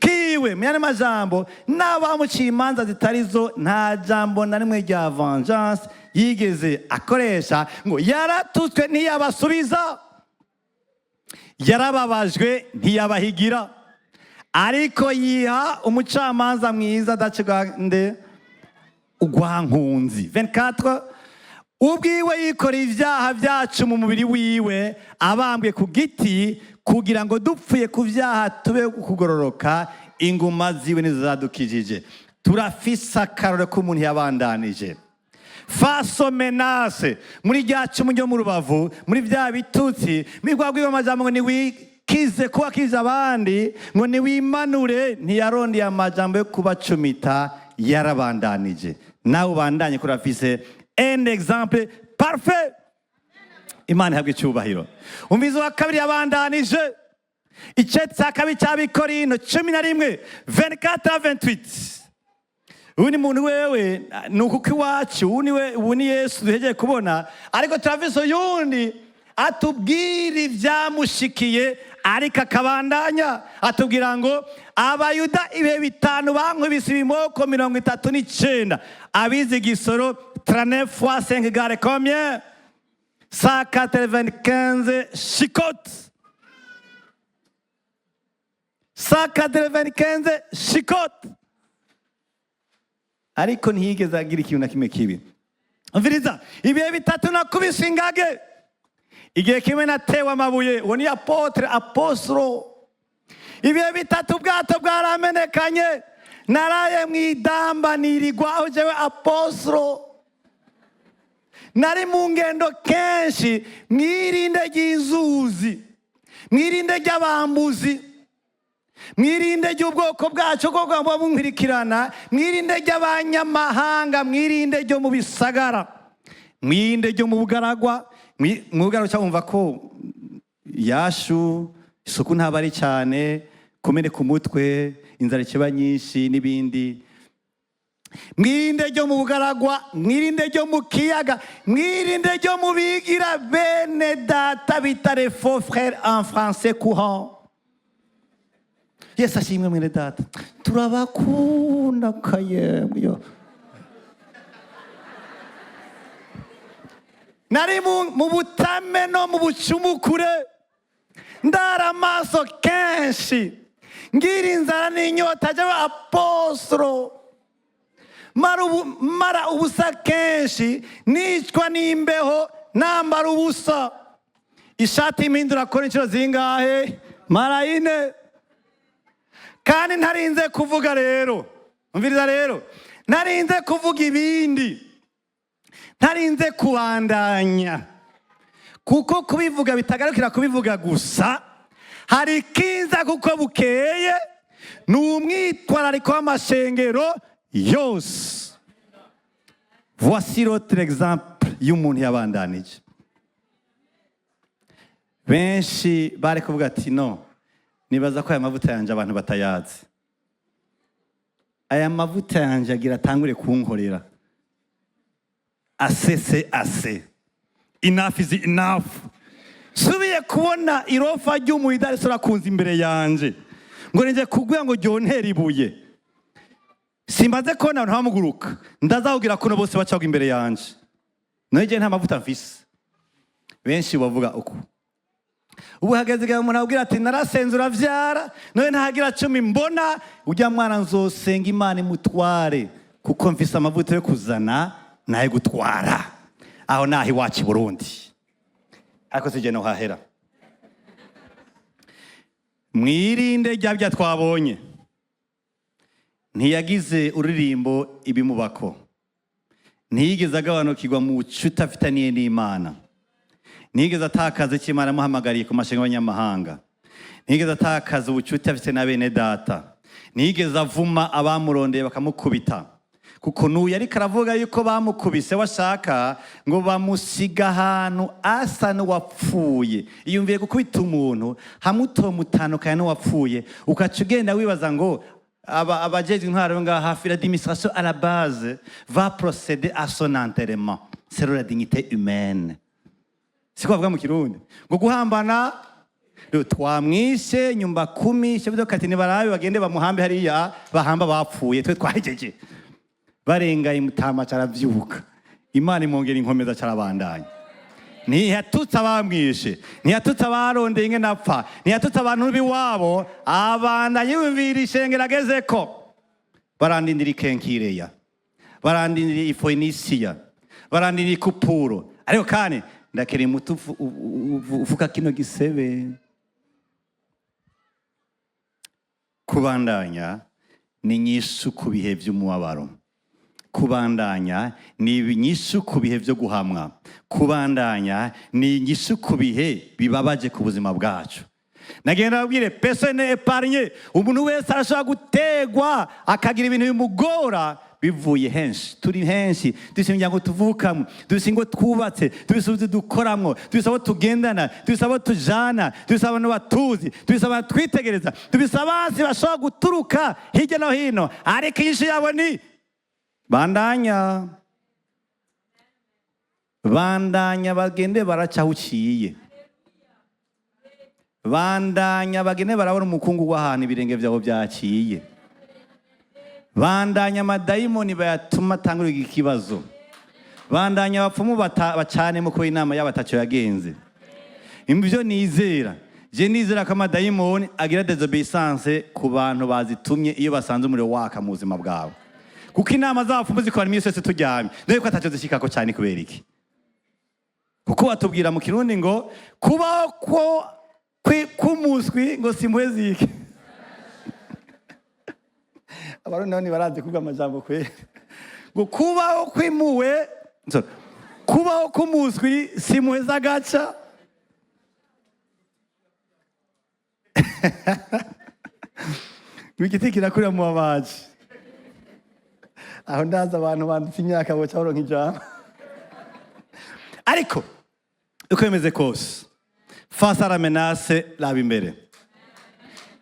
kiwe. Mu yandi majambo, n'abamuciye imanza zitari zo, nta jambo na rimwe rya vengeance yigeze akoresha. Ngo yaratutswe, ntiyabasubiza, yarababajwe, ntiyabahigira, ariko yiha umucamanza mwiza adacibwa nde ugwankunzi. 24: ubwiwe yikoreye ibyaha byacu mu mubiri wiwe abambwe ku giti, kugira ngo dupfuye ku byaha tube kugororoka. Inguma ziwe nizo zadukijije. Turafise akarore k'umuntu yabandanije face aux menaces, muri rya cumu ryo mu rubavu, muri bya bitutsi, muri rwa rwiba amajambo ngo niwikize kuba akiza abandi, ngo niwimanure. Ntiyarondeye amajambo yo kubacumita, yarabandanije. Nawe ubandanye, kuri afise un exemple parfait. Imana ihabwa icyubahiro. Umvizi wa kabiri yabandanije, igice cya kabiri cy'Abikorino 11, 24 à 28. Uyu ni muntu wewe ni ukuko iwacu, ubu ni we, ubu ni Yesu duhegeye kubona, ariko turafise uyundi atubwira ibyamushikiye, ariko akabandanya atubwira ngo Abayuda ibihe 5 bankubise ibimoko 39. Abize igisoro, 39 fois 5 égale combien? 195 chicottes. 195 chicottes. Ariko ntiyigeze agira ikintu na kimwe kibi. Umviriza: ibihe 3 nakubise ingage, igihe kimwe natewe amabuye. Uwo ni apôtre, apostro. Ibihe 3 ubwato bwaramenekanye, naraye mu idamba, nirigwa aho jewe apostro. Nari mu ngendo kenshi, mwirinde ry'inzuzi, mwirinde ry'abambuzi, mwirinde ry'ubwoko bwacu bwo buba bunkurikirana, mwirinde ry'abanyamahanga, mwirinde ryo mu bisagara, mwirinde ryo mu bugaragwa. Mu bugaragwa cyangwa ko yashu isuku ntaba ari cyane, kumeneka umutwe, inzara ikiba nyinshi n'ibindi. Mwirinde ryo mu bugaragwa, mwirinde ryo mu kiyaga, mwirinde ryo mu bigira bene data bita les faux frères en français courant. Yesu ashimwe, mwene data, turabakunda kayemwe. Yo nari mu butame no mu bucumukure, ndara amaso kenshi, ngira inzara n'inyota jyawe apostro, mara ubusa kenshi, nicwa n'imbeho, nambara ubusa, ishati impindura kora inshuro zingahe? Mara ine. Kandi ntarinze kuvuga rero, umviriza rero, ntarinze kuvuga ibindi, ntarinze kubandanya, kuko kubivuga bitagarukira kubivuga gusa. Hari ikiza kuko bukeye ni umwitwarariko w'amashengero yose. Voici l'autre exemple y'umuntu yabandanije. Benshi bari kuvuga ati: "No nibaza ko aya mavuta yanjye abantu batayazi, aya mavuta yanjye agira atangure kunkorera asese ase, enough is enough. Subiye kubona irofa ry'umuyida risora kunza imbere yanje ngo ninjye kubwira ngo ryontere ibuye. Simbaze kubona abantu bamuguruka, ndazawugira kuno bose bacagwa imbere yanje, none nta mavuta mfise." Benshi bavuga uko. Ubu hageze igihe umuntu abwira ati: "Narasenze uravyara, none ntahagira 10 mbona ujya mwana, nzosenga Imana imutware, kuko mfise amavuta yo kuzana nayo gutwara." Aho naho iwacu i Burundi, ariko sije no hahera. Mwirinde rya bya twabonye. Ntiyagize uririmbo ibimubako, ntiyigeze agabanukirwa mu bucuti afitaniye n'Imana, ntiyigeze atakaza icyo Imana yamuhamagariye ku mashinga y'abanyamahanga, ntiyigeze atakaza ubucuti afite na bene data, ntiyigeze avuma abamurondeye bakamukubita, kuko n'uyu ariko aravuga yuko bamukubise washaka ngo bamusiga ahantu asa n'uwapfuye. Iyumviye gukubita umuntu hamwe utomutandukanya n'uwapfuye, ukaca ugenda wibaza ngo abajejwe intwaro ngaha hafi, l'administration à la base va procéder à son enterrement selon la dignité humaine. Siko bavuga mu Kirundi ngo guhambana? Rero twamwishe nyumba kumi, chef de quartier nibarabe bagende bamuhambe hariya bahamba bapfuye, twe twahejeje. Barengaye mutama caravyuka, Imana imwongera inkomeza, carabandanya. Ntiyatutse abamwishe, ntiyatutse abarondeye ingene apfa, ntiyatutse abantu b'iwabo, abandanya yumvira ishengero agezeko. Barandindira ikenkireya, barandindira ifoenisiya, barandindira ikupuro, ariko kandi ndakeneye umuti ufuka kino gisebe. Kubandanya ni nyishu ku bihe by'umubabaro, kubandanya ni inyishu ku bihe byo guhamwa, kubandanya ni inyishu ku bihe bibabaje ku buzima bwacu. Nagenda babwire, personne n'est épargné. Umuntu wese arashobora gutegwa akagira ibintu bimugora bivuye henshi. Turi henshi, dufise imiryango tuvukamo, dufise ingo twubatse, dufise ubuzi dukoramwo, dufise abo tugendana, dufise abo tujana, dufise abantu batuzi, dufise abantu twitegereza, dufise abansi bashobora guturuka hirya no hino, ariko inyishu yabo ni Bandanya, bandanya, bagende baraca aho uciye. Bandanya, bagende barabona umukungu w'ahantu ibirenge byabo byaciye. Bandanya, amadayimoni bayatuma atangura ikibazo. Bandanya, abapfumu bacanemo ko inama yabo ataco yagenze. Ibyo nizera, je nizera ko amadayimoni agira désobéissance ku bantu bazitumye iyo basanze umuriro waka mu buzima bwawe, kuko inama z'abapfumu zikora iminsi yose turyamye. Dore ko ataco zishikako cyane. Kubera iki? Kuko batubwira mu Kirundi ngo kubaho ko k'umuswi ngo simpuhwe zike. Abarundi nabo ntibarazi kuvuga amajambo kwera ngo kubaho kw'imuwe, sorry, kubaho k'umuswi simpuhwe z'agaca. Ngo igiti kirakurira mu babaji. Aho ndazi abantu banditse imyaka boca baronka ijambo. Ariko uko bimeze kose, face à la menace, raba imbere.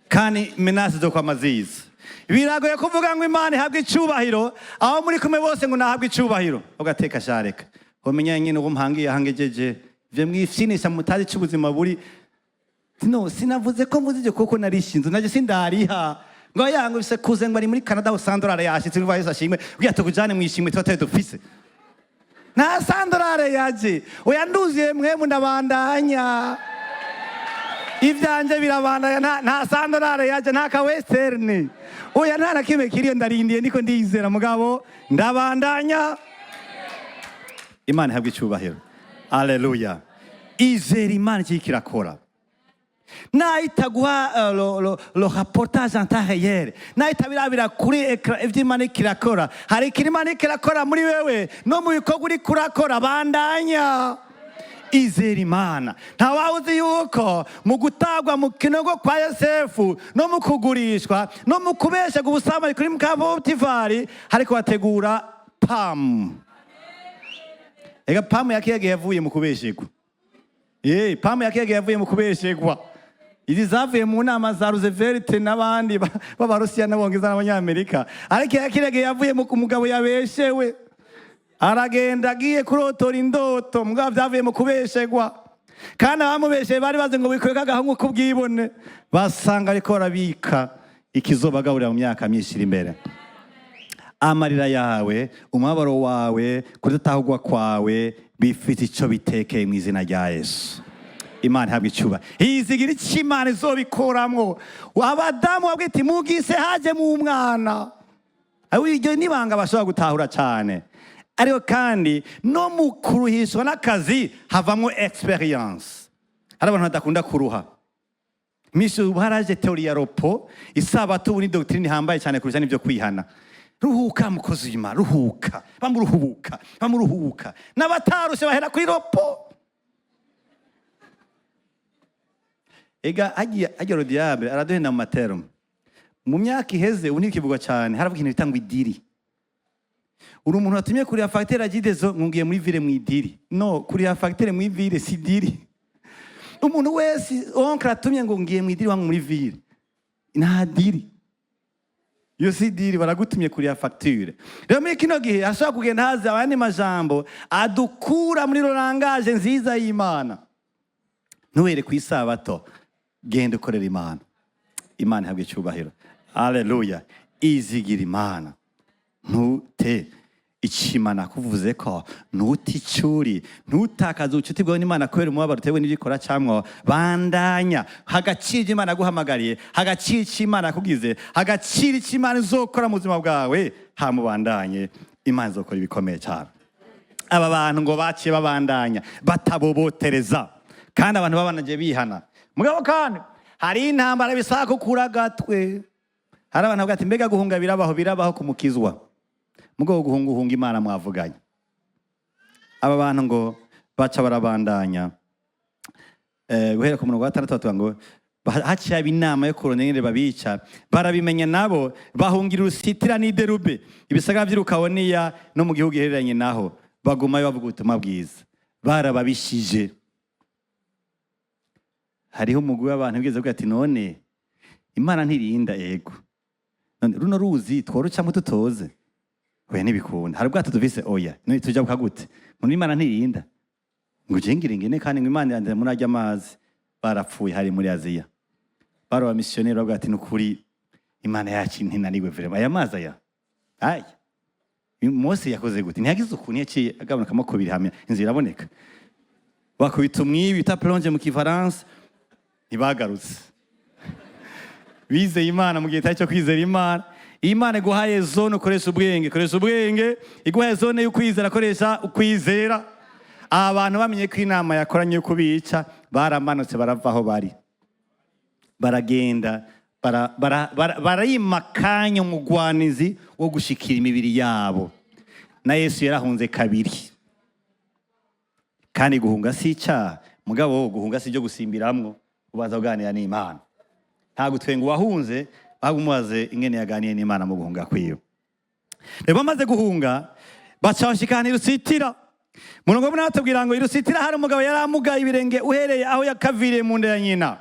Kandi menace zo kwama ziza, biragoye kuvuga ngo Imana ihabwe icubahiro aho muri kumwe bose ngo nahabwe icubahiro, ugateka shareka umenya nyine uwo mpangiye ahangejeje. Ivyo mwifyinisha mutazi ico ubuzima buri. No sinavuze ko mvuze ibyo kuko narishinze naje sindariha ngo yango bise kuze ngo ari muri Canada, usandorare yashitse. Urumva, Yesu ashimwe, kugira tukujane mu ishimwe tuba dufise. Nta sandorare yaje. Oya, nduzuye mwemu, ndabandanya, ivyanje birabandanya. Nta sandorare yaje, nta ka Western, oya, nta na kimwe kiriyo. Ndarindiye, ndiko ndizera, mugabo ndabandanya. Imana ihabwe icyubahiro, aleluya. Izera Imana ikiri kirakora nahita guha le reportage en temps réel, nahita birabira kuri écran ivyo Imana iriko irakora. Hari ikintu Imana iriko irakora muri wewe no mu bikorwa uriko urakora. Bandanya, izera Imana. Ntawawe uzi yuko mu gutagwa mu kinogo kwa Yosefu, no mu kugurishwa, no mu kubeshaga ubusambanyi kuri muka Potifari, hariko bategura PAM. Ega PAM yakiyagiye yavuye mu kubeshegwa. PAM yakiyagiye yavuye mu kubeshegwa. Izi zavuye mu nama za Roosevelt n'abandi b'Abarusiya n'Abongereza n'Abanyamerika, ariko yakiragiye yavuye mu mugabo yabeshewe, aragenda agiye kurotora indoto. Mugabo byavuye mu kubeshegwa, kandi abamubesheye bari bazi ngo bikwega agahungu k'ubwibone, basanga ariko barabika ikizobagaburira mu myaka myinshi iri imbere. Amarira yawe, umubabaro wawe, kudatahurwa kwawe bifite icyo bitekeye mu izina rya Yesu. Imana ihabwa icyuba. Izigira icyo Imana izobikoramwo. Abadamu babwita iti mugise haje mu mwana. Aho iryo nibanga bashobora gutahura cyane. Ariko kandi no mu kuruhishwa n'akazi havamwo expérience. Hari abantu badakunda kuruha. Misi ubu haraje théorie ya repos, isabato ubu ni doctrine ihambaye cyane kurusha n'ibyo kwihana. Ruhuka, mukozi w'Imana, ruhuka, bamuruhuka, bamuruhuka. N'abatarushe bahera kuri repos. Ega hagiye le diable araduhenda mu ma termes. Mu myaka iheze, ubu ntikivugwa cyane, haravuga ikintu bita ngo idiri. Uri umuntu watumye kuriha fagitire agidezo, ngungiye muri ville mu idiri. No kuriha fagitire muri ville si idiri. Umuntu wese oncle atumye ngo ngiye mu idiri wangu muri ville, nta diri iyo, si idiri. Baragutumye kuriha fagitire. Rero muri kino gihe hashobora kugenda haza ayandi majambo adukura muri langage nziza y'Imana. Ntuhere ku isabato, genda ukorera Imana. Imana ihabwa icyubahiro, aleluya. Izigira Imana, ntute ikimana kuvuze ko ntuti icuri, ntutakaze ubucuti bwawe n'Imana kubera umubabaro utewe n'ibyo ukora cyangwa. Bandanya, hagaciro ibyo Imana yaguhamagariye, hagaciro icyo Imana yakugize, hagaciro icyo Imana izokora mu buzima bwawe. Hamubandanye, Imana izokora ibikomeye cyane. Aba bantu ngo baciye babandanya batabobotereza, kandi abantu babanagiye bihana. Mugabo kandi hari intambara bisaba kukura agatwe. Hari abantu bavuga ati mbega guhunga birabaho? Birabaho kumukizwa. Mugabo guhunga, uhunga Imana mwavuganye. Aba bantu ngo baca barabandanya. Guhera ku murongo wa gatandatu batuvuga ngo haciye haba inama yo kurondera ingene babica. Barabimenya nabo, bahungira Urusitira n'i Derube, ibisagara vy'i Lukawoniya, no mu gihugu gihereranye naho. Bagumayo bavuga ubutumwa bwiza. Barababishije. Hariho umugwi w'abantu bigeze kuvuga ati none Imana ntirinda? Ego, none runo ruzi tworucamo tutoze? Oya, ntibikunda. Hari ubwato dufise? Oya. None tujabuka gute? Ngo Imana ntirinda, ngo ujengire ingene, kandi ngo Imana irandira muri arya mazi. Barapfuye. Hari muri Aziya, bari abamisiyoneri, bavuga ati: "Nukuri Imana yacu ntinaniwe vraiment. Aya mazi aya Mose yakoze gute? Ntiyagize ukuntu yaciye agabonekamo kubiri, hamwe inzira iraboneka." Bakubita umwibi bita plonge mu Kifaransa, ntibagarutse. Bizeye Imana mu gihe kitari cyo kwizera Imana. Imana iguhaye zone, ukoresha ubwenge, koresha ubwenge. Iguhaye zone y'ukwizera, koresha ukwizera. Abantu bamenye ko inama yakoranye yo kubica, baramanutse, barava aho bari, baragenda, barayima akanya umugwanizi wo gushikira imibiri yabo. Na Yesu yarahunze kabiri. Kandi guhunga si icyaha, mugabo guhunga si ibyo gusimbiramwo. Ubanza kuganira n'Imana. Ntabwo twenga uwahunze, ahubwo umubaze ingene yaganiye n'Imana mu guhunga kwiwe. Rero bamaze guhunga, baca bashikana i Lusitira. Murongo w'umunani batubwira ngo i Lusitira hari umugabo yari amugaye ibirenge uhereye aho yakaviriye mu nda ya nyina,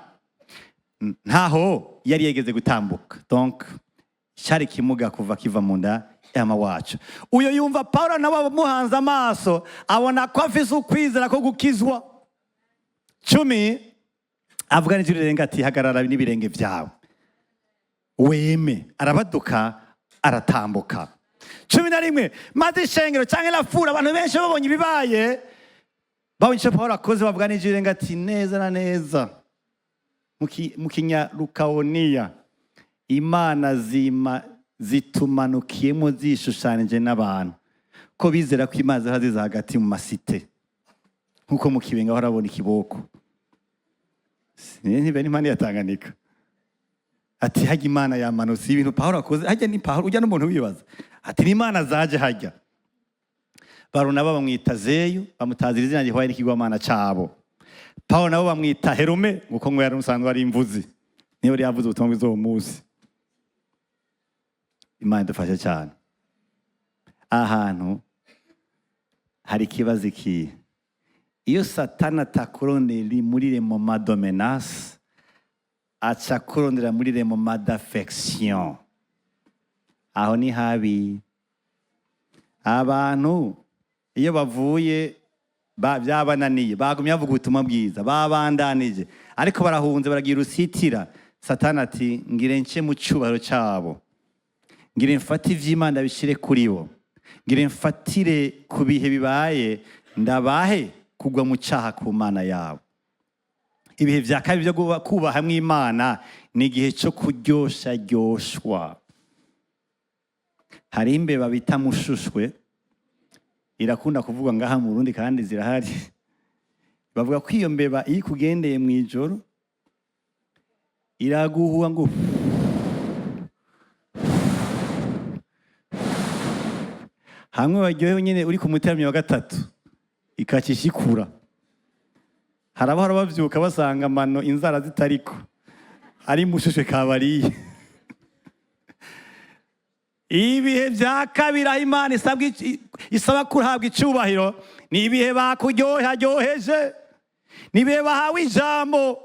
ntaho yari yegeze gutambuka. Donc cyari kimuga kuva kiva mu nda yama wacu. Uyo yumva Paulo nawe amuhanze amaso, abona ko afise ukwizera ko gukizwa. 10, avuga n'ijwi rirenga ati: "Hagarara n'ibirenge vyawe weme." Arabaduka, aratambuka. 11, maze ishengero cyangwa la foule, abantu benshi babonye ibibaye, babonye icyo Paulo akoze, bavuga n'ijwi rirenga ati: "Neza na neza mu Kinyarukawoniya, imana zima zitumanukiyemo zishushanije n'abantu." Ko bizera ko imana ziba ziza hagati mu ma cités, nk'uko mu Kibenga harabona ikiboko, ntibe n'impande ya Tanganyika. Ati: "Hajya Imana yamanutse. Ibintu Pawulo akoze hajya ni Pawulo ujya n'umuntu wibaza ati ni Imana zaje hajya." Barunaba bamwita Zeyu, bamutazira izina gihwaye n'ikigwamana cabo. Pawulo nabo bamwita Herume, kuko ngo yari usanzwe ari imvuzi, niyo yari yavuze ubutumwa bwiza uwo munsi. Imana idufashe cyane. Ahantu hari ikibazo ikihe? Iyo Satani atakurondera muri les moments de menace, aca akurondera muri les moments d'affection. Aho ni habi. Abantu iyo bavuye byabananiye, bagumye bavuga ubutumwa bwiza, babandanije, ariko barahunze, baragira urusitira. Satani ati: "Ngire nce mu cyubahiro cyabo, ngire mfate ivy'Imana ndabishire kuri bo, ngire mfatire ku bihe bibaye, ndabahe kugwa mu cyaha ku Mana yabo." Ibihe vya kabiri byo kubahamwo Imana ni igihe cyo kuryosharyoshwa. Hari imbeba bita mushushwe, irakunda kuvugwa ngaha mu Burundi kandi zirahari. Bavuga ko iyo mbeba iyo ikugendeye mu ijoro iraguhuha ngo hamwe baryohewe nyine, uri ku muteramyi wa gatatu, ikacisha ikura. Hari abahora bavyuka basanga amano, inzara zitariko, ari mushushwe kabariye. Ibihe bya kabiri aho Imana isabwa isaba kuhabwa icyubahiro ni ibihe bakuryoharyoheje, ni ibihe bahawe ijambo,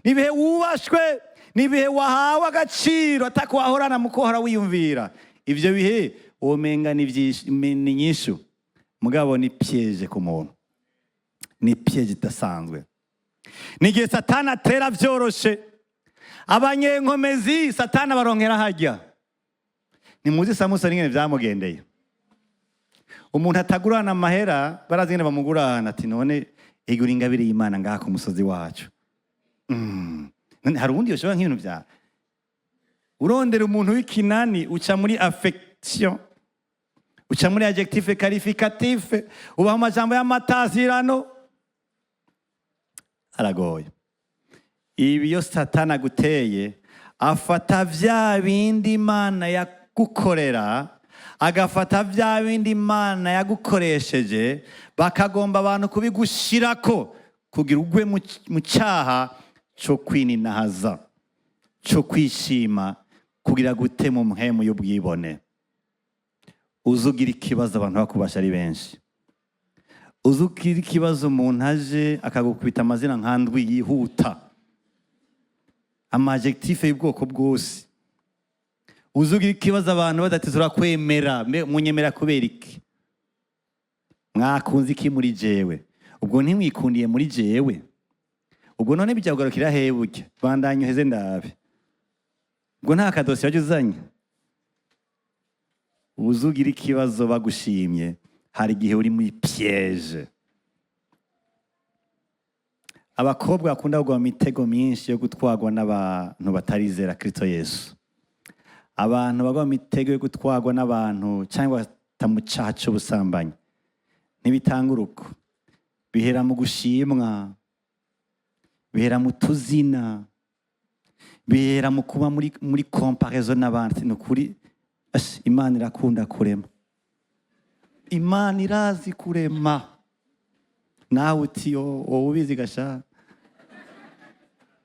ni ibihe wubashwe, ni ibihe wahawe agaciro atakuwahorana mu kuhora wiyumvira. Ibyo bihe womenga ni nyishu, mugabo ni piège ku muntu, ni piège idasanzwe. Ni igihe Satani atera vyoroshe. Abanyenkomezi Satani abaronkera hajya. Nimuzi Samusoni ingene vyamugendeye. Umuntu atagurana amahera, barazi ingene bamugurana. Ati: "None igura ingabire y'Imana ngaha ku musozi wacu." None hari uwundi yoshobora nk'ibintu vyawe? Urondera umuntu w'ikinani, uca muri affection, uca muri adjectif qualificatif, ubaha amajambo y'amatazirano, aragoye. Ibi iyo Satani aguteye, afata vya bindi Imana yagukorera, agafata vya bindi Imana yagukoresheje, bakagomba abantu kubigushirako kugira ugwe mu cyaha cyo kwininahaza, cyo kwishima, kugira gute mu mpwemu y'ubwibone. Uza ugira ikibazo abantu bakubasha ari benshi, uza ugira ikibazo umuntu aje akagukubita amazina nka ndwi yihuta, ama adjectifs y'ubwoko bwose. Uzugira ikibazo abantu badati turakwemera. Munyemera kubera iki? Mwakunze iki muri jewe? Ubwo ntimwikundiye muri jewe? Ubwo none bijya kugarukira hehe? Burya bandanye uheze ndabe. Ubwo nta kadosiye wajya uzanye. Uzugira ikibazo bagushimye, hari igihe uri muri piège. Abakobwa bakunda kugwa mu mitego myinshi yo gutwarwa n'abantu batarizera Kristo Yesu, abantu bagwa mu mitego yo gutwarwa n'abantu cyangwa bata mu cyaha cy'ubusambanyi, ntibitanga uruko. Bihera mu gushimwa, bihera mu tuzina, bihera mu kuba muri comparaison n'abandi. Ni ukuri, Imana irakunda kurema, Imana irazi kurema. Nawe uti: "Yo, wowe ubizi gasha."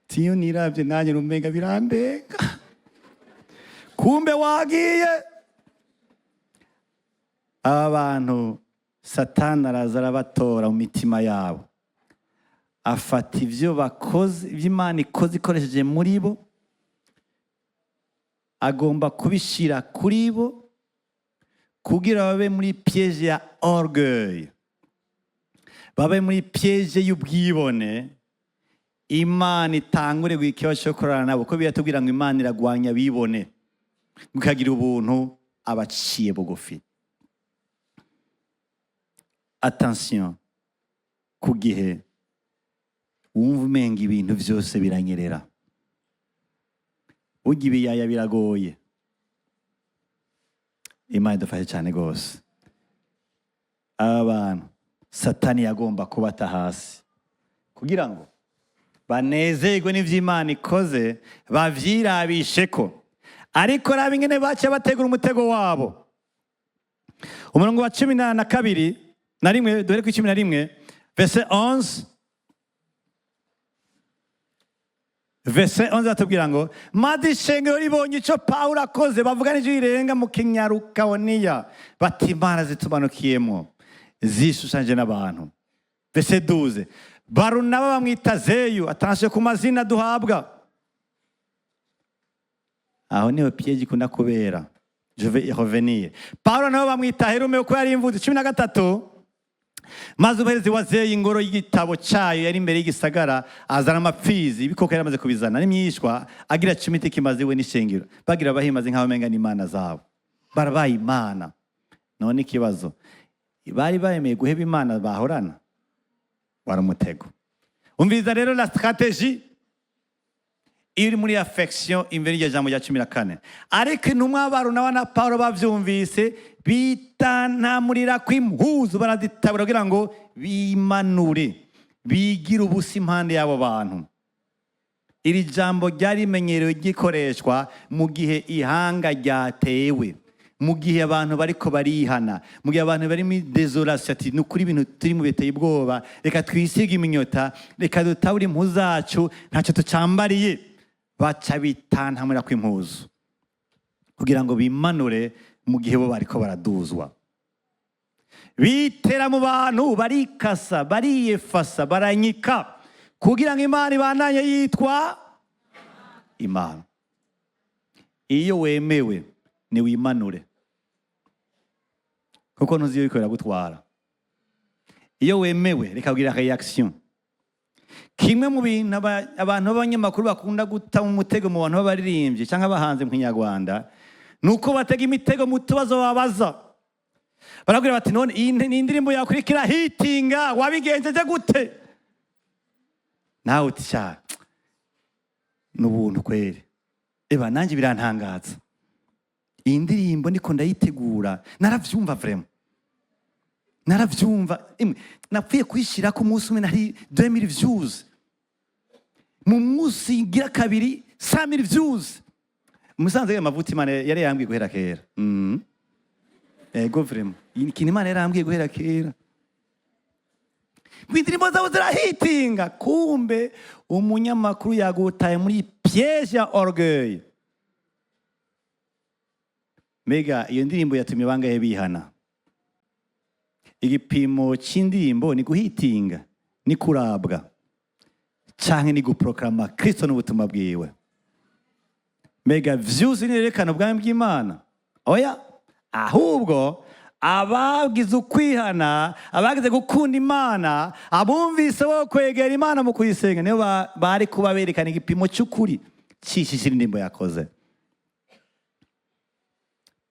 Tiyo nirabye nanjye rumenga birandenga. Kumbe wagiye. Aba bantu Satani araza arabatora mu mitima yabo, afata ibyo bakoze, ibyo Imana ikoze ikoresheje muri bo, agomba kubishyira kuri bo kugira babe muri piège ya orgueil, babe muri piège y'ubwibone. Imana itangure ikibazo cyo korana nabo, ko biratubwira ngo Imana iragwanya abibone, ikagira ubuntu abaciye bugufi. Attention ku gihe wumva umenga ibintu byose biranyerera. Burya ibiyaya biragoye. Imana idufashe cyane rwose. Aba bantu Satani yagomba kubata hasi kugira ngo banezerwe n'ivyo Imana ikoze, bavyirabishe ko. Ariko raba ingene baciye bategura umutego wabo. Umurongo wa 12 na rimwe, duhere ku 11, verset 11. Verset 11 atubwira ngo: "Maze ishengero ribonye icyo Pawulo akoze, bavuga n'ijwi rirenga mu Kinyarukawoniya bati: 'Imana zitumanukiyemo zishushanyije n'abantu.'" Verset 12: "Barunaba bamwita Zeyu." Attention ku mazina duhabwa. Aho niho piège ikunda kubera, je vais y revenir. Paulo nabo bamwita Herume kuko yari imvuzi. 13: "Maze umuherezi wa Zeyi, ingoro y'igitabo cyayo yari imbere y'igisagara, azana amapfizi, ibikoko yari amaze kubizana n'imyishwa, agira cumi ikimaze we n'ishengero, bagira bahimaze nk'aho umenga n'imana zabo." Barabaye imana. None ikibazo, bari bemeye guheba imana bahorana? Wari umutego. Umviriza rero la stratégie iyo uri muri affection imbere y'iryo jambo rya 14: "Ariko intumwa Barunaba na Paulo bavyumvise, bitantamurira kw'impuzu, barazitabura kugira ngo bimanure, bigire ubusa impande y'abo bantu." Iri jambo ryari rimenyerewe gikoreshwa mu gihe ihanga ryatewe, mu gihe abantu bariko barihana, mu gihe abantu bari muri désolation, ati: "Ni ukuri ibintu turimo biteye ubwoba, reka twisige iminyota, reka dutabure impuzu zacu, ntacyo tucambariye." Baca bitantamura kw'impuzu kugira ngo bimanure mu gihe bo bariko baraduzwa. Bitera mu bantu, barikasa, bariyefasa, baranyika kugira ngo Imana ibandanye yitwa Imana. Iyo wemewe, ntiwimanure, kuko ntuzi iyo biriko biragutwara. Iyo wemewe, reka kugira réaction. Kimwe mu bintu abantu b'abanyamakuru bakunda guta mu mutego mu bantu b'abaririmbyi cyangwa abahanzi mu Kinyarwanda, ni uko batega imitego mu tubazo babaza. Barabwira bati: "None iyi ni indirimbo yakurikira hitinga, wabigenjeje gute?" Nawe uti: "Sha, n'ubuntu kweri. Eba nanjye birantangaza, iyi ndirimbo ndiko ndayitegura naravyumva, vraiment naravyumva. Imwe napfuye kuyishyira ku munsi umwe nari 2000 views, mu munsi ngira kabiri 100,000 views." Musanze ayo mavuta Imana yari yambwiye guhera kera. Ego, vraiment ikintu Imana yarambwiye guhera kera ngo indirimbo zawe zirahitinga. Kumbe umunyamakuru yagutaye muri piège ya orgueil. Mbega iyo ndirimbo yatumye bangahe bihana? Igipimo cy'indirimbo ni guhitinga, ni kurabwa, canke ni guproklama Kristo n'ubutumwa bwiwe? Mbega vyuzuye nerekana ubwami bw'Imana? Oya, ahubwo abagize ukwihana, abagize gukunda Imana, abumvise bo kwegera Imana mu kuyisenga, nibo bari kuba berekana igipimo cy'ukuri cyishisha indirimbo yakoze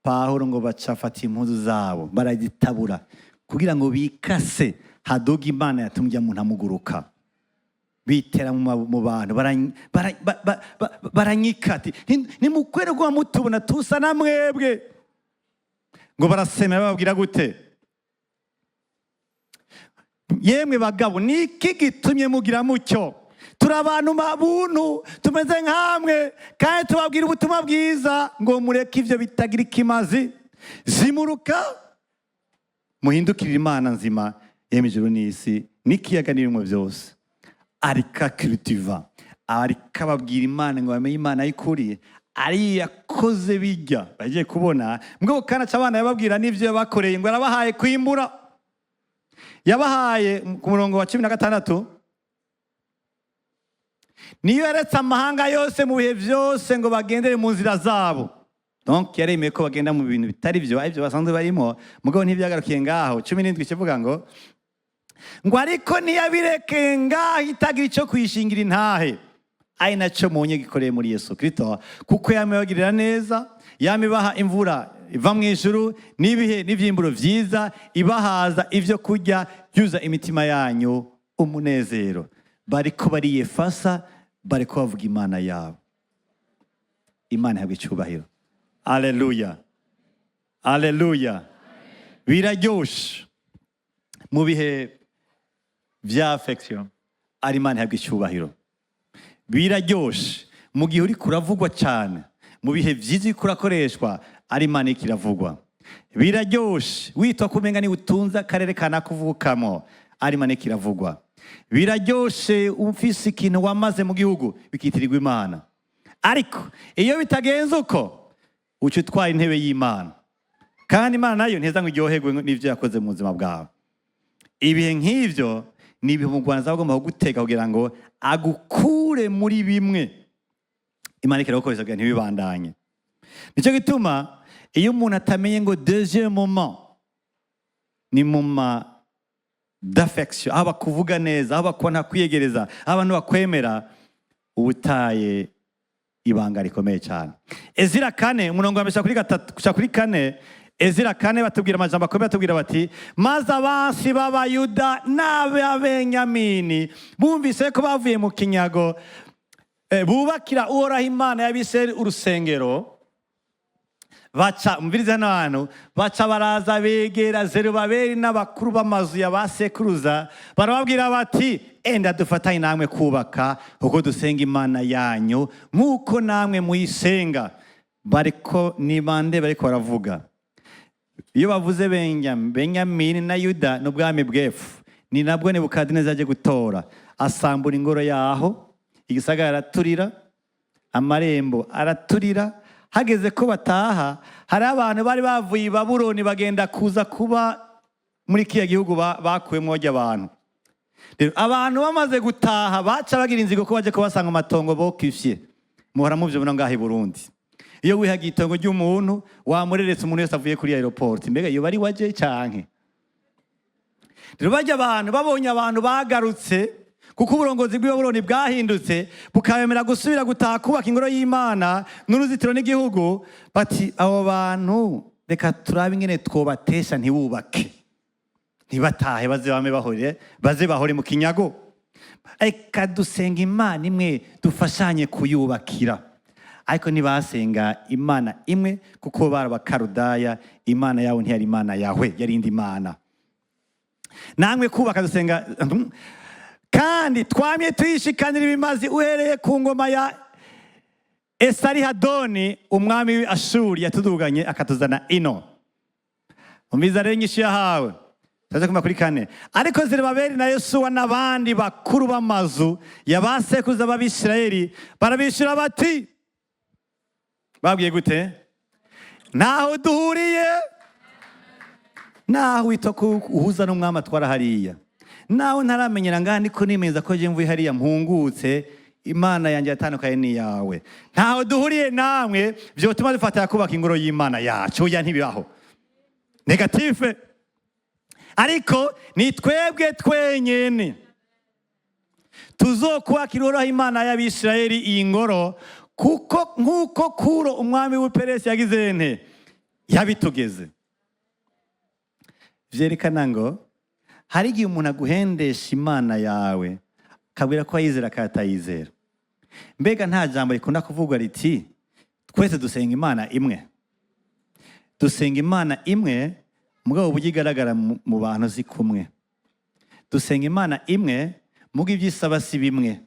Pawulo. Ngo bacafata impuzu zabo baragitabura kugira ngo bikase haduga Imana yatumye umuntu amuguruka. Bitera mu bantu, baranyika ati: "Nimukwere kuba mutubona tusa na mwebwe." Ngo barasemera, bababwira gute? "Yemwe bagabo, ni iki gitumye mugira mucyo? Turi abantu buntu, tumeze nkamwe, kandi tubabwira ubutumwa bwiza ngo mureke ibyo bitagira ikimazi, zimuruka, muhindukirire Imana nzima yemwe ijuru n'isi n'ikiyaga n'ibirimo byose." Ariko akiritiva, ariko ababwira Imana ngo bamenye Imana y'ukuri ari yakoze bijya bagiye kubona. Mbwo kandi aca abana yababwira n'ibyo yabakoreye, ngo yarabahaye kwimbura, yabahaye ku murongo wa 16: "Niyo yaretse amahanga yose mu bihe byose ngo bagendere mu nzira zabo." Donc yaremeye ko bagenda mu bintu bitari byo, aribyo basanzwe barimo. Mugabo ntibyagarukiye ngaho. 17 kivuga ngo ariko ntiyabirekeye ngaho itagira icyo kwishingira intahe, ari nacyo munye gikoreye muri Yesu Kristo, kuko yamibagirira neza, yamibaha imvura iva mu ijuru n'ibihe n'ivyimburo vyiza, ibahaza ibyo kurya, byuza imitima yanyu umunezero. Bariko bariyefasa, bariko bavuga Imana yabo. Imana ihabwa icyubahiro. Aleluya, aleluya! Biraryoshe mu bihe vya affection ari Imana ihabwa icyubahiro. Biraryoshe mu gihe uri kuravugwa cyane, mu bihe byiza uriko urakoreshwa ari Imana iriko iravugwa. Biraryoshe witwa kumenga niba utunze akarere kanakuvukamo ari Imana iriko iravugwa. Biraryoshe ufise ikintu wamaze mu gihugu bikitirirwa Imana. Ariko iyo bitagenze uko, uca utwaye intebe y'Imana, kandi Imana nayo nteza ngo iryoherwe n'ibyo yakoze mu buzima bwawe. Ibihe nk'ibyo ni ibihe umugwaneza aba agomba kugutega kugira ngo agukure muri bimwe Imana ikiragukoresha kugira ntibibandanye. Nicyo gituma iyo umuntu atamenye ngo deuxième moment ni moment d'affection, aho bakuvuga neza, aho bakubona kwiyegereza, aho abantu bakwemera, uba utaye ibanga rikomeye cyane. Ezira 4, umurongo wa mbere kuri gatatu gushika kuri kane. Ezira 4 batubwira amajambo akomeye, batubwira bati: "Maze abansi b'Abayuda n'ab'Abenyamini bumvise ko bavuye mu kinyago, bubakira Uhoraho Imana y'Abisirayeli urusengero, baca umviriza hano hantu, baca baraza begera Zerubabeli n'abakuru b'amazu ya ba sekuruza, barababwira bati: 'Enda dufatanye namwe kubaka, kuko dusenga Imana yanyu nk'uko namwe muyisenga.'" Bariko ni bande bariko baravuga? Iyo bavuze Benyamini na Yuda, n'ubwami bw'epfo. Ni nabwo Nebukadineza aje gutora, asambura ingoro yaho, igisagara araturira, amarembo araturira. Hageze ko bataha, hari abantu bari bavuye i Babuloni bagenda kuza kuba muri kiriya gihugu bakuwemo bajya abantu. Rero abantu bamaze gutaha, baca bagira inzigo ko baje kubasanga amatongo bokifye. Muhora muvyibona ngaho i Burundi, iyo wihagiye itongo ry'umuntu, wamureretse umuntu wese avuye kuri aéroport, mbega iyo bari waje canke? Rero bajya abantu babonye abantu bagarutse, kuko uburongozi bw'i bwahindutse, bukabemera gusubira gutaha kubaka ingoro y'Imana n'uruzitiro n'igihugu, bati: "Abo bantu reka turabe ingene twobatesha ntibubake, ntibatahe, baze bame bahore, baze bahore mu kinyago. Reka dusenga Imana imwe, dufashanye kuyubakira." Ariko ntibasenga Imana imwe, kuko bari Abakarudaya. Imana yabo ntiyari Imana yawe, yari indi mana. Namwe kubaka dusenga, kandi twamye tuyishikanira ibimazi uhereye ku ngoma ya Esarihadoni, umwami w'i Ashuri, yatuduganye akatuzana ino. Umviza rero inyishu yahawe. Tuze kuma kuri kane. "Ariko Zerubabeli na Yosuwa n'abandi bakuru b'amazu ya ba sekuruza b'Abisirayeli barabishyura bati", babwiye gute? "Ntaho duhuriye naho witwa ko uhuza n'umwami atwara hariya, naho ntaramenyera ngaha, niko nimeza ko je mvuye hariya mpungutse." Imana yanjye yatandukanye n'iyawe. Ntaho duhuriye namwe byotuma dufatanya kubaka ingoro y'Imana yacu. Oya, ntibibaho, négatif. Ariko ni twebwe twenyene tuzokubakira Uhoraho Imana y'Abisirayeli iyi ngoro, kuko nk'uko Kuro umwami w'Uperesi yagize nte, yabitugeze. Vyerekana ngo hari igihe umuntu aguhendesha Imana yawe, akabwira ko ayizera akatayizera. Mbega nta jambo rikunda kuvugwa riti: "Twese dusenga Imana imwe"? Dusenga Imana imwe, mugabo uburyo igaragara mu bantu si kumwe. Dusenga Imana imwe, mugo ibyo isaba si bimwe.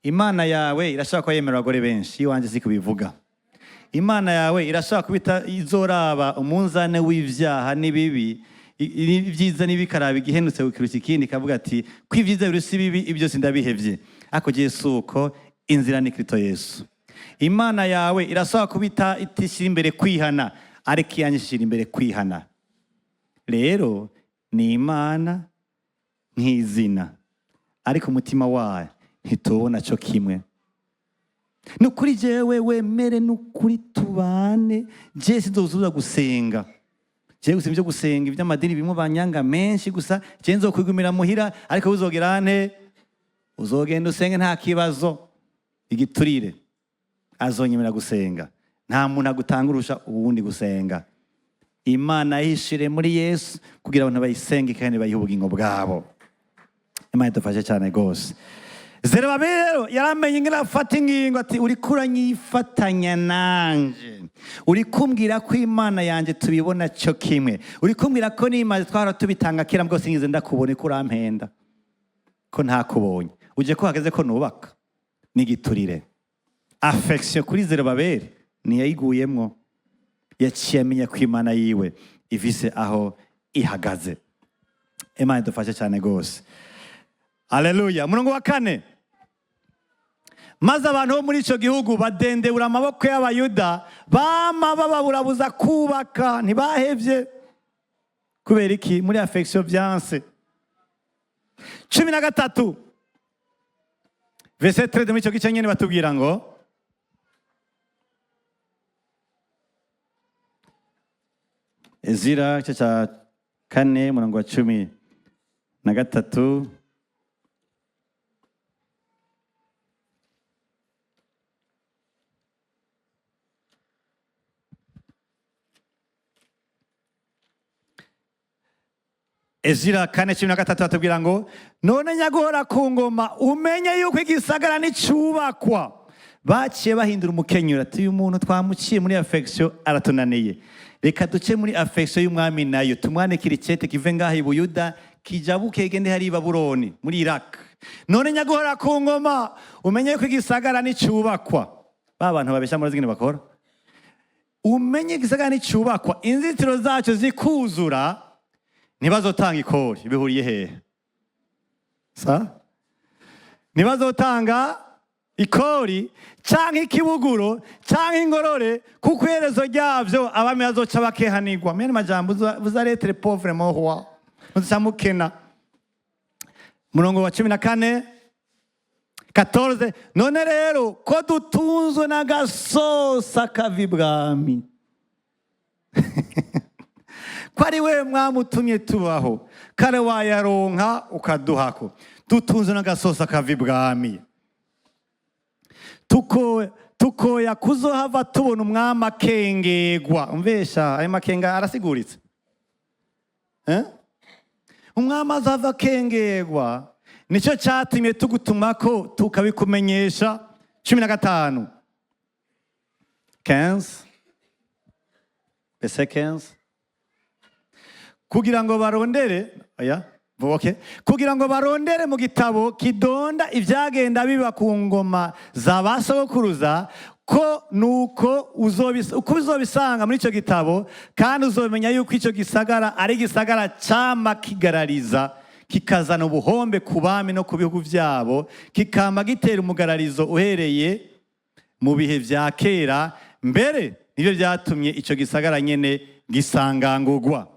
Imana yawe irashobora kuba yemera abagore benshi, iwanjye si kubivuga. Imana yawe irashobora kuba izoraba umunzane w'ivyaha n'ibibi, ibyiza n'ibikaraba igihenutse kukiruta ikindi, ikavuga ati ko ibyiza birusa ibibi, ibyo sindabihevye. Ariko jewe si uko, inzira ni Kristo Yesu. Imana yawe irashobora kuba itishyira imbere kwihana, ariko iyanjye ishyira imbere kwihana. Rero ni Imana nk'izina, ariko umutima wayo ntitubona cyo kimwe. Ni ukuri jewe wemere, ni ukuri tubane. Je sinzozuza gusenga, jewe gusa ibyo gusenga iby'amadini bimwe banyanga menshi gusa, je nzokwigumira muhira. Ariko uzogera nte, uzogenda usenge, nta kibazo. Igiturire azonyemera gusenga. Nta muntu agutanga urusha uwundi gusenga. Imana yishire muri Yesu kugira abantu bayisenge kandi bayihe ubugingo bwabo. Imana idufashe cyane rwose. Zerubabeli rero yaramenye ingene afata ingingo, ati: "Uriko uranyifatanya nanje, uri kumbwira ko Imana yanjye tubibona cyo kimwe, uri kumbwira ko n'Imana twahora tubitanga kera bwose ngize ndakubona ko urampenda, ko ntakubonye, uje ko hageze ko nubaka." N'igiturire, affection kuri Zerubabeli ntiyayiguyemwo. Yaciye amenya ko Imana yiwe ifise aho ihagaze. Imana idufashe cyane rwose. Aleluya. Umurongo wa 4: maze abantu bo muri icyo gihugu badendebura amaboko y'Abayuda, bama bababurabuza kubaka. Ntibahevye. Kubera iki? Muri affection vyanse. 13, verset 13, muri icyo gice nyene batubwira ngo Ezira igice cya 4, umurongo wa 13. Ezira 4:13 batubwira ngo: "None nyaguhora ku ngoma, umenye yuko igisagara nicubakwa." Baciye bahindura umukenyuro, ati: "Uyu muntu twamuciye muri affection aratunaniye, reka duce muri affection y'umwami nayo, tumwandikire icete kive ngaha i Buyuda kijabuke gende hari i Babuloni muri Iraq. None nyaguhora ku ngoma, umenye yuko igisagara nicubakwa." Ba bantu babesha muri zingine bakora. "Umenye igisagara nicubakwa, inzitiro zacyo zikuzura, ntibazotanga ikori." Bihuriye hehe? Sa ntibazotanga ikori canke ikibuguro canke ingorore, kuko iherezo ryavyo abami bazoca bakehanirwa. Mene majambo, vous allez être pauvre, mon roi, muzoca mukena. Murongo wa 14, 14: "None rero ko dutunzwe n'agasosa kava ibwami, ko ari we mwamutumye tubaho, kare wayaronka ukaduhako, dutunzwe n'agasosa kava ibwami, tukoya kuzohava tubona umwami akengegwa." Umvesha, ayo makenga arasiguritse, eh? Umwami azava akengegwa, nicyo cyatumye tugutuma ko tukabikumenyesha. 15, 15, verset 15: kugira ngo barondere, oya, okay, kugira ngo barondere mu gitabo kidonda ibyagenda biba ku ngoma za ba sogokuruza, ko nuko uko uzobisanga muri icyo gitabo, kandi uzomenya yuko icyo gisagara ari igisagara cyama kigarariza, kikazana ubuhombe ku bami no ku bihugu byabo, kikama gitera umugararizo uhereye mu bihe bya kera. Mbere nibyo byatumye icyo gisagara nyene gisangangurwa.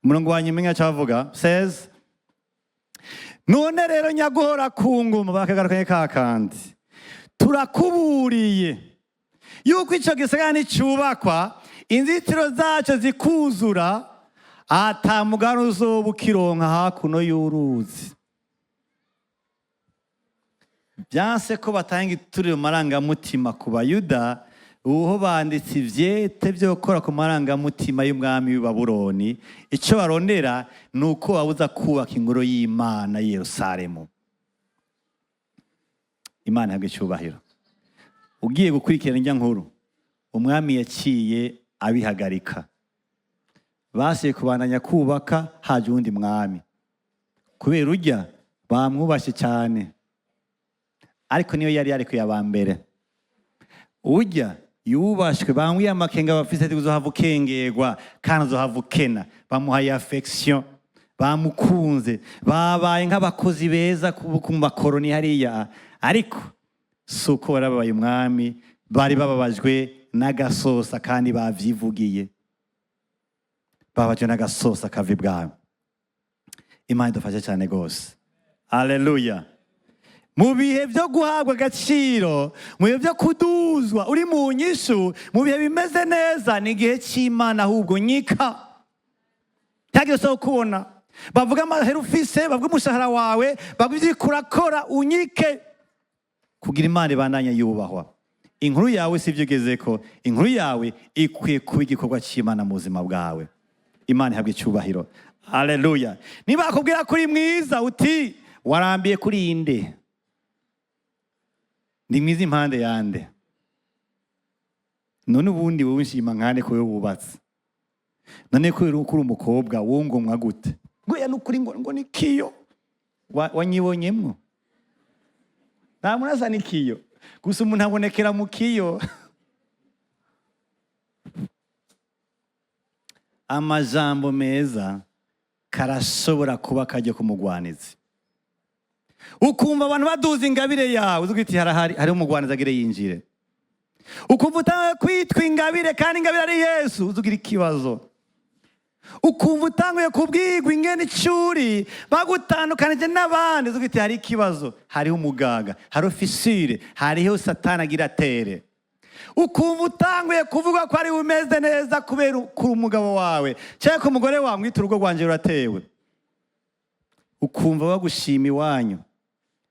Umurongo wa nyuma cyavuga 16. None rero nyaguhora ku ngoma, bakagarukanye ka kandi, turakuburiye yuko icyo gisagara nicubakwa, inzitiro zacyo zikuzura, ata mugani uzoba ukironka hakuno y'uruzi. Byanse ko batanga iturire mu marangamutima ku Bayuda. Uho banditse ivyete byo gukora ku marangamutima y'umwami w'i Babuloni. Icyo barondera ni uko babuza kubaka ingoro y'Imana y'i Yerusalemu. Imana ihabwe icyubahiro. Ugiye gukurikirana ijya nkuru, umwami yaciye abihagarika. Basiye kubandanya kubaka, haje uwundi mwami kubera ujya bamwubashye cyane, ariko niyo yari yarekuye aba mbere. Ujya yubashwe, bamwiye amakenga bafise ati: "Uzohava ukengerwa kandi uzohava ukena." Bamuhaye affection, bamukunze, babaye nk'abakozi beza ku makoroni hariya, ariko si uko barababaye umwami, bari bababajwe n'agasosa kandi bavyivugiye, bababajwe n'agasosa kava ibwami. Imana idufashe cyane rwose. Aleluya. Mu bihe byo guhabwa agaciro, mu bihe byo kuduzwa, uri mu nyishu, mu bihe bimeze neza, ni igihe cy'Imana. Ahubwo nyika ntihagire usaba kubona bavuga amahera ufise, bavuga umushahara wawe, bavuga ibyo uriko urakora. Unyike kugira Imana ibandanye yubahwa. Inkuru yawe si ibyo ugezeko, inkuru yawe ikwiye kuba igikorwa cy'Imana mu buzima bwawe. Imana ihabwa icyubahiro. Aleluya. Niba akubwira ko uri mwiza, uti: "Warambiye kuri inde? Ndi mwiza impande yande? None ubundi wowe nshima nkande ko wowe wubatse? None ko uri umukobwa wungomwa gute?" Ngo nukuri ngo ni kiyo. Wanyibonyemwo? Nta muntu asa n'ikiyo, gusa umuntu abonekera mu kiyo. Amajambo meza karashobora kuba kajya ku mugwanizi. Ukumva abantu baduza ingabire yawe, uzi uti: "Harahari, hariho umugwanizi agire yinjire." Ukumva utanguye kwitwa ingabire kandi ingabire ari Yesu, uzi ugira ikibazo. Ukumva utanguye kubwirwa ingene icuri bagutandukanije n'abandi, uzi uti: "Hari ikibazo, hariho umugaga, hariho fissure, hariho Satani agira atere." Ukumva utanguye kuvuga ko ari umeze neza kubera kuri umugabo wawe cyangwa ko umugore wawe, mwita urugo rwanjye ruratewe. Ukumva bagushima iwanyu,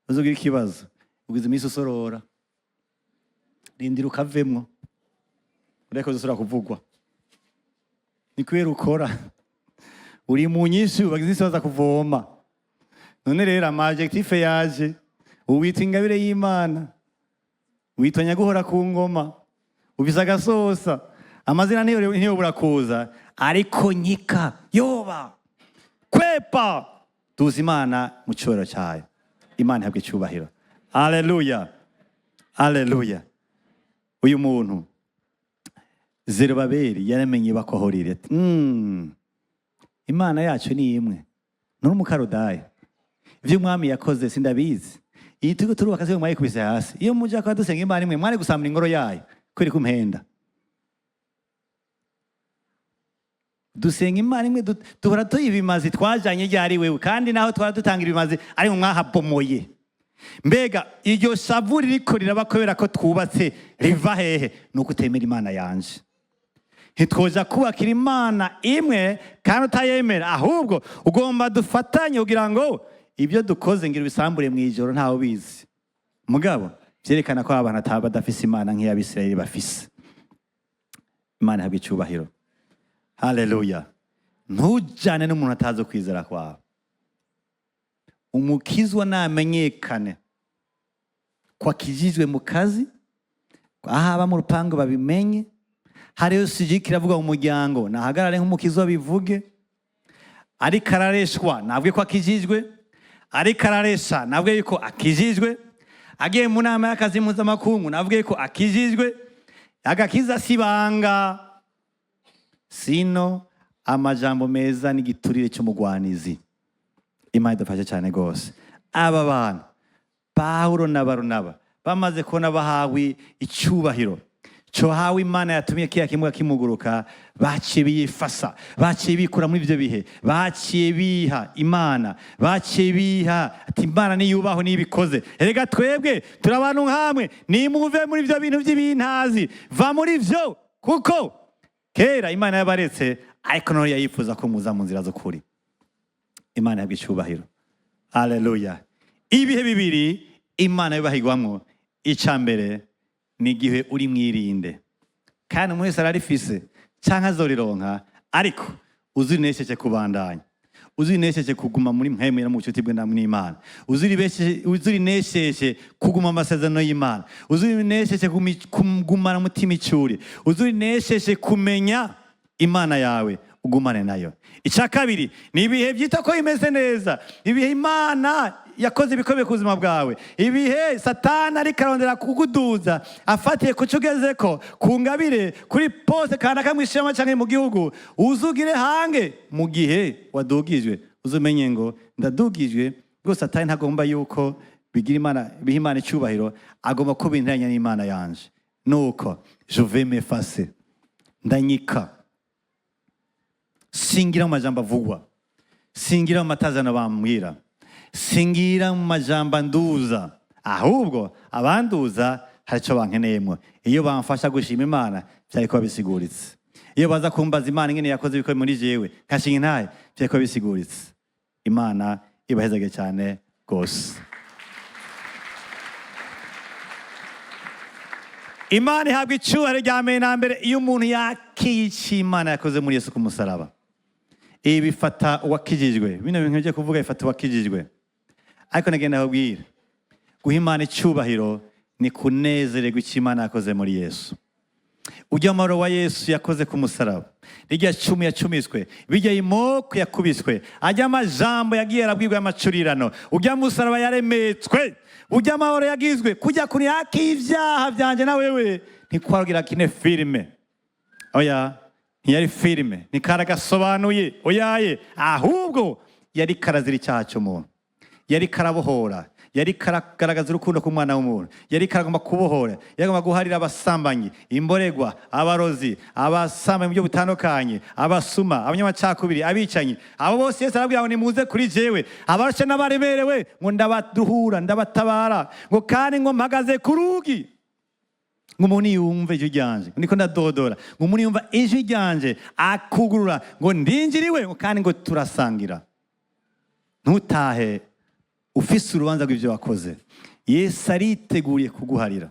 uzugira ikibazo. Ugize iminsi usorora, rindira ukavemwo, ureke uzusubira kuvugwa. Ni kubera ukora uri mu nyinshi, bagize iminsi baza kuvoma. None rero ama adjectif yaje, uwitwa ingabire y'Imana, witwa nyaguhora ku ngoma, ufise agasosa, amazina ntiyobura kuza, ariko nyika yoba kwepa tuzi Imana mu cyubahiro cyayo. Imana ihabwa icyubahiro. Aleluya, aleluya. Uyu muntu Zerubabeli yaramenye bako aho riri, ati: "Imana yacu ni imwe." Nuri umukarudaya, ibyo umwami yakoze sindabizi. Iyi turiko turubaka se mwayikubise hasi? Iyo muja kwa dusenga Imana imwe, mwari gusambura ingoro yayo kubera kumpenda. Dusenga Imana imwe, duhora tuyiba ibimazi twajanye ryari wewe? Kandi naho twara dutanga ibimazi ari mu mwahabomoye. Mbega iryo shavu ririko riraba kubera ko twubatse riva hehe? Nuko utemera Imana yanje. Ntitwoja kubakira Imana imwe kandi utayemera. Ahubwo ugomba dufatanye kugira ngo ibyo dukoze ngira ubisambure mu ijoro ntawe ubizi." Mugabo byerekana ko abantu ataba badafise Imana nk'iy'Abisirayeli bafise. Imana ihabwa icyubahiro. Haleluya. Ntujyane n'umuntu atazi ukwizera kwawe. Umukizwa namenyekane ko akijijwe mu kazi, aho aba mu rupangu babimenye. Hariyo sijiki iravuga mu muryango, nahagarare nk'umukizwa bivuge. Ariko arareshwa, navuge ko akijijwe. Ariko araresha, navuge yuko akijijwe. Agiye mu nama y'akazi mpuzamakungu, navuge ko akijijwe. Agakiza si ibanga. Sino amajambo meza n'igiturire cy'umugwanizi. Imana idufashe cyane rwose. Aba bantu Pawulo na Barunaba bamaze kubona bahawe icyubahiro Cohawe Imana yatumye kiya kimuga kimuguruka, baciye biyifasa, baciye bikura muri ibyo bihe, baciye biha Imana, baciye biha ati Imana niyubaho nibikoze. Erega twebwe turi abantu nkamwe, nimuve muri ibyo bintu by'ibintazi, va muri byo, kuko kera Imana yabaretse, ariko none yayifuza ko muza mu nzira z'ukuri. Imana yabwa icyubahiro, aleluya. Ibihe bibiri Imana yubahirwamwo: icya mbere ni igihe uri mwirinde, kandi umuntu wese ararifise cyangwa azorironka, ariko uzinesheje kubandanya, uzinesheje kuguma muri mpwemu no mu bucuti bwe n'Imana, uzurinesheje kuguma amasezerano y'Imana, uzurinesheje kugumana umutima icuri, uzurinesheje kumenya Imana yawe, ugumane nayo. Icya kabiri ni ibihe byita ko bimeze neza, ibihe Imana yakoze ibikomeye ku buzima bwawe, ibihe Satani ariko arondera kuguduza afatiye ku cyo ugeze ko ku ngabire, kuri poste kanaka mu ishema cyangwa mu gihugu. Uzugire hange mu gihe wadugijwe, uzumenye ngo ndadugijwe rwose. Satani ntagomba yuko bigira Imana, biha Imana icyubahiro, agomba ko binteranya n'Imana yanje. Nuko je vais m'effacer, ndanyika, singira mu majambo avugwa, singira mu matazano bambwira, singira mu majambo anduza, ahubwo abanduza hari icyo bankeneyemo. Iyo bamfasha gushima Imana, byari kuba bisiguritse. Iyo baza kumbaza Imana ingene yakoze ibikomeye muri jewe, nkashinga intahe, byari kuba bisiguritse. Imana ibahezage cyane rwose. Imana ihabwa icyubahiro rya mbere na mbere iyo umuntu yakiye icyo Imana yakoze muri Yesu ku musaraba. Ibi bifata uwakijijwe, bino bintu byo kuvuga bifata uwakijijwe, ariko nagenda kubwira, guha Imana icyubahiro ni kunezererwa icyo Imana yakoze muri Yesu. Ujya amahoro wa Yesu yakoze ku musaraba, rijya cumu yacumiswe, bijya imoko yakubiswe, ajya amajambo yagiye arabwirwa y'amacurirano, ujya musaraba yaremetswe, ujya amahoro yagizwe, kujya kuri ibyaha byanjye na wewe, ntikwagira kine filime. Oya, ntiyari filime, ntikaragasobanuye, oyaye, ahubwo yari karazira icyaha cy'umuntu, yari karabohora, yari karagaragaza urukundo ku mwana w'umuntu, yari karagomba kubohora, yari agomba guharira abasambanyi, imboregwa, abarozi, abasambanyi mu buryo butandukanye, abasuma, abanyamacakubiri, abicanyi. Abo bose Yesu arabwira ngo nimuze kuri jewe, abarushe n'abaremerewe, ngo ndabaduhura, ndabatabara, ngo kandi ngo mpagaze ku rugi, ngo umuntu yumve ijwi ryanje, niko ndadodora, ngo umuntu yumva ijwi ryanje akugurura, ngo ndinjiriwe, ngo kandi ngo turasangira. Ntutahe ufise urubanza rw'ibyo wakoze. Yesu ariteguriye kuguharira.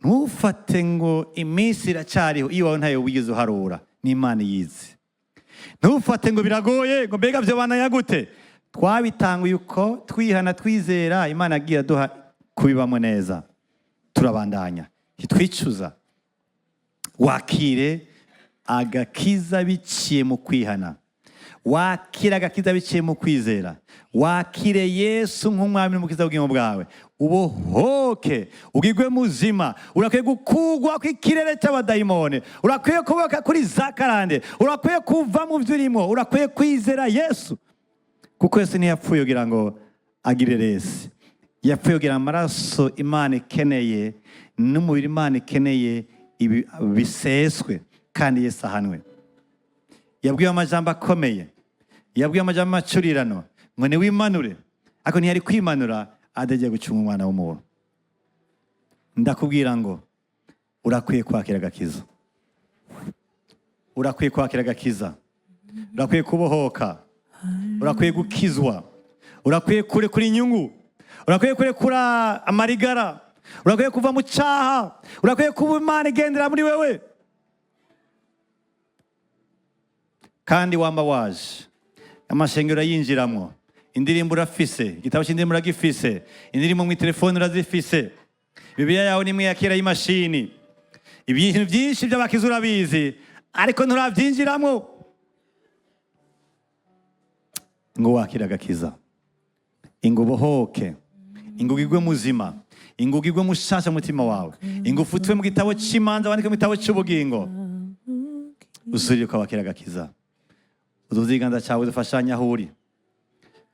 Ntufate ngo iminsi iracyariho, iyo wawe ntayo wigeze uharura, n'Imana iyizi. Ntufate ngo biragoye, ngo mbega byo banaya gute. Twabitanguye uko twihana, twizera Imana yagiye aduha kubibamo neza, turabandanya, ntitwicuza. Wakire agakiza biciye mu kwihana, wakire agakiza biciye mu kwizera, wakire Yesu nk'umwami n'umukiza w'ubugingo bwawe, ubohoke, ugigwe muzima. Urakwiye gukugwa kw'ikirere cy'abadayimoni, urakwiye kuboka kuri za karande, urakwiye kuva mu byo urimo, urakwiye kwizera Yesu, kuko Yesu ntiyapfuye kugira ngo agire resi, yapfuye kugira amaraso Imana ikeneye n'umubiri Imana ikeneye ibi biseswe, kandi Yesu ahanwe. Yabwiwe amajambo akomeye, yabwiwe amajambo macurirano, ngo niwimanure, ariko ntiyari kwimanura adagiye gucunga umwana w'umuntu. Ndakubwira ngo urakwiye kwakira agakiza, urakwiye kwakira agakiza, urakwiye kubohoka, urakwiye gukizwa, urakwiye kurekura inyungu, urakwiye kurekura amarigara, urakwiye kuva mu cyaha, urakwiye kuba Imana igendera muri wewe. Kandi wamba waje amashengero urayinjiramwo, indirimbo urafise, igitabo cy'indirimbo uragifise, indirimbo mu telefone urazifise, Bibiliya yawe nimwe ya kera y'imashini, ibintu byinshi by'abakiza urabizi, ariko nturabyinjiramwo ngo wakire agakiza, ngo ubohoke, ngo ugigwe muzima, ngo ugigwe mushasha mutima wawe, ngo ufutwe mu gitabo cy'imanza, wandike mu gitabo cy'ubugingo, usubire ukabakira agakiza. Uzuze ikiganza cyawe udufashanye aho uri,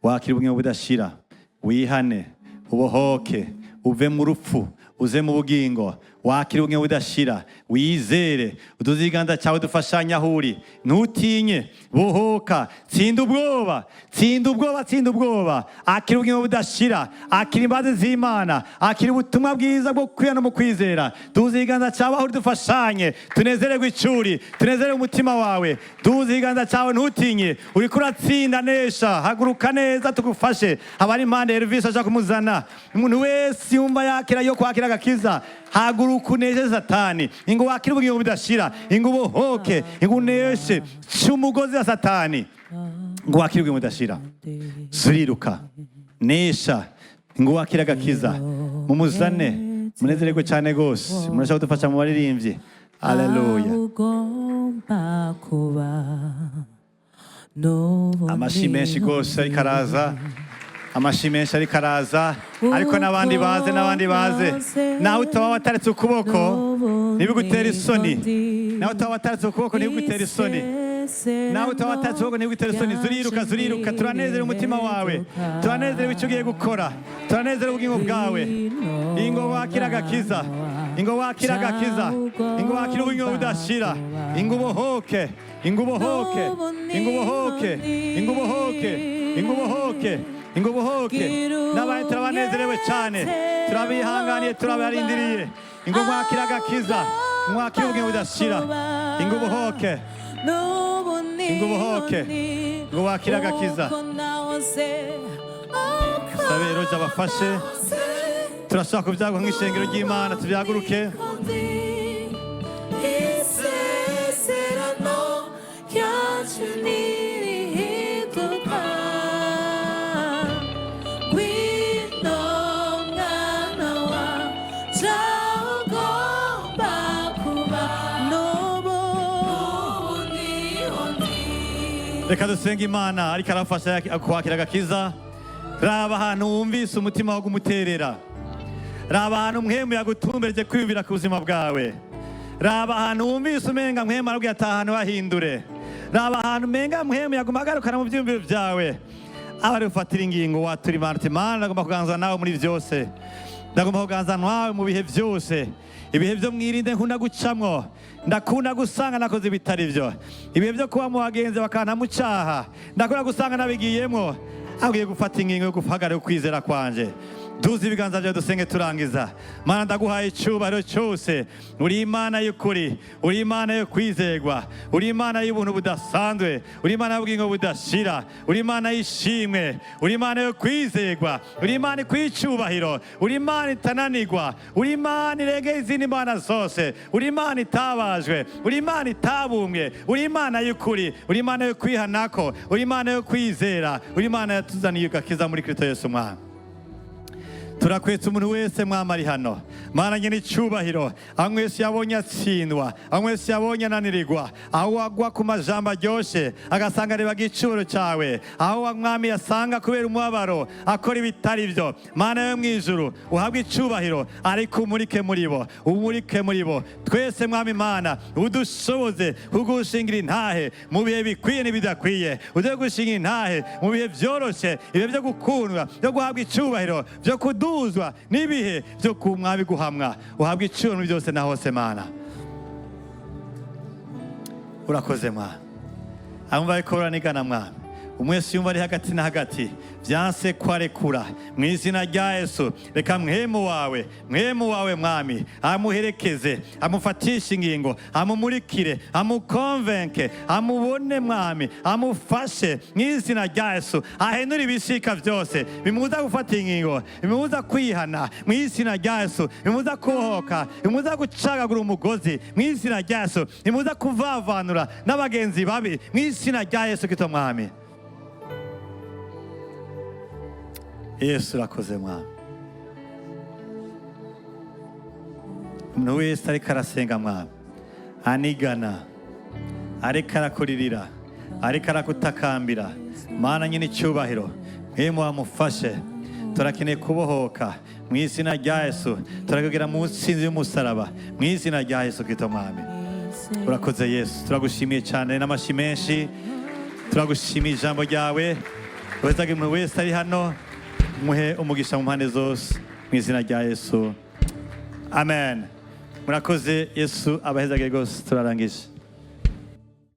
wakira ubugingo budashira, wihane, ubohoke, uve mu rupfu, Uze mu bugingo, wakire ubumwe budashira, wizere, uduze ikiganza cyawe dufashanye aho uri. Ntutinye, bohoka, tsinda ubwoba, tsinda ubwoba, tsinda ubwoba. Akira ubugingo budashira, akira imbabazi z'Imana, akira ubutumwa bwiza bwo kwihana no mu kwizera. Duze ikiganza cyawe aho uri dufashanye, tunezererwe icuri, tunezererwe umutima wawe. Duze ikiganza cyawe, ntutinye, uriko uratsinda, nesha, haguruka neza tugufashe. Abari impande ya Elvis aja kumuzana. Umuntu wese yumva yakira yo kwakira agakiza, haguruka uneshe Satani, ingo wakire ubugingo budashira, ingo ubohoke, ingo uneshe, ca umugozi wa Satani, ngo wakire ubugingo budashira. Zuriruka, nesha, ngo wakire agakiza. Mumuzane, munezererwe cyane rwose. Murashaka kudufasha mu baririmbyi. Aleluya. Aho ugomba kuba n'ubu. Amashi menshi rwose ariko araza, amashi menshi ariko araza, ariko n'abandi baze, n'abandi baze. Nawe utaba wataretse ukuboko, ntibigutere isoni. Nawe utaba wataretse ukuboko, ntibigutere isoni. Nawe utaba wataretse ukuboko, ntibigutere isoni. Zuriruka, zuriruka. Turanezerewe umutima wawe, turanezerewe icyo ugiye gukora, turanezerewe ubugingo bwawe. Ingo wakira agakiza, ingo wakira agakiza, ingo wakira ubugingo budashira, ingo ubohoke, ingo ubohoke, ingo ubohoke, ingo ubohoke, ingo ubohoke, ingo ubohoke. N'abandi turabanezerewe cyane, turabihanganiye, turabarindiriye. Ingo mwakira agakiza, mwakira ubugingo budashira, ingo ubohoke, ingo ubohoke, ngo wakire agakiza. Sabe roja abafashe. Turashobora kubyaguka nk'ishengero ry'Imana, tubyaguruke. Isezerano ryacu ntirihinduka. Ngwino mwana wanje, aho ugomba kuba n'ubu niho ndi. Reka dusenge Imana ariko arafasha kwakira agakiza. Raba ahantu wumvise umutima wo kumuterera, raba ahantu Mpwemu yagutumbereje kwiyumvira ku buzima bwawe, raba ahantu wumvise umenga Mpwemu arabwira ati ahantu hahindure, raba ahantu umenga Mpwemu yaguma agarukana mu byiyumviro byawe, aba ari ufatira ingingo watura Imana uti: "Mana, ndagomba kuganza nawe muri byose, ndagomba kuganza nawe mu bihe byose. Ibihe byo mwirinde nkunda gucamwo, ndakunda gusanga nakoze ibitari byo. Ibihe byo kuba mu bagenzi bakanta mu cyaha, ndakunda gusanga nabigiyemwo. Agiye gufata ingingo yo guhagarara ukwizera kwanje." Duze ibiganza byawe dusenge turangiza. Mana, ndaguhaye icyubahiro cyose. Uri Imana y'ukuri, uri Imana yo kwizerwa, uri Imana y'ubuntu budasanzwe, uri Imana y'ubugingo budashira, uri Imana y'ishimwe, uri Imana yo kwizerwa, uri Imana ikwiye icyubahiro, uri Imana itananirwa, uri Imana irengeye izindi mana zose, uri Imana itabajwe, uri Imana itabumbwe, uri Imana y'ukuri, uri Imana yo kwihanako, uri Imana yo kwizera, uri Imana yatuzaniye agakiza muri Kristo Yesu. Mwana, turakwetse umuntu wese, Mwami, ari hano. Mana nyine icyubahiro, aho mwese yabonye atsindwa, aho mwese yabonye ananirirwa, aho wagwa ku majambo aryoshye agasanga arebaga icyubahiro cyawe, aho wa Mwami yasanga kubera umubabaro akora ibitari byo. Mana yo mu ijuru, uhabwe icyubahiro, ariko umurike muri bo, umurike muri bo twese. Mwami Mana, udushoboze kugushingira intahe mu bihe bikwiye n'ibidakwiye, uduhe gushinga intahe mu bihe byoroshye, ibihe byo gukundwa, byo guhabwa icyubahiro, byo kuduzwa, n'ibihe byo ku Mwami guhamwa. Uhabwa icyubahiro muri byose na hose. Mana, urakoze. Mwana, abumva ariko baranigana, Mwami, umwese yumva ari hagati na hagati byanse kwarekura, mu izina rya Yesu, reka Mpwemu wawe, Mpwemu wawe, Mwami, amuherekeze, amufatishe ingingo, amumurikire, amukonvenke, amubone, Mwami, amufashe mu izina rya Yesu, ahenure ibishika byose bimubuza gufata ingingo, bimubuza kwihana, mu izina rya Yesu, bimubuza kubohoka, bimubuza gucagagura umugozi, mu izina rya Yesu, bimubuza kuvavanura n'abagenzi babi, mu izina rya Yesu Kristo. Mwami Yesu, urakoze. Mwami, umuntu wese ariko arasenga, Mwami, anigana, ariko arakuririra, ariko arakutakambira, Mana nyine icyubahiro, Mpwemu wamufashe. Turakeneye kubohoka mu izina rya Yesu, turakugera mu nsinzi y'umusaraba mu izina rya Yesu Kristo. Mwami, urakoze. Yesu, turagushimiye cyane n'amashyi menshi. Turagushimiye ijambo ryawe. Wese, umuntu wese ari hano, muhe umugisha mu mpande zose mu izina rya Yesu. Amen. Murakoze. Yesu abahezage rwose. Turarangije.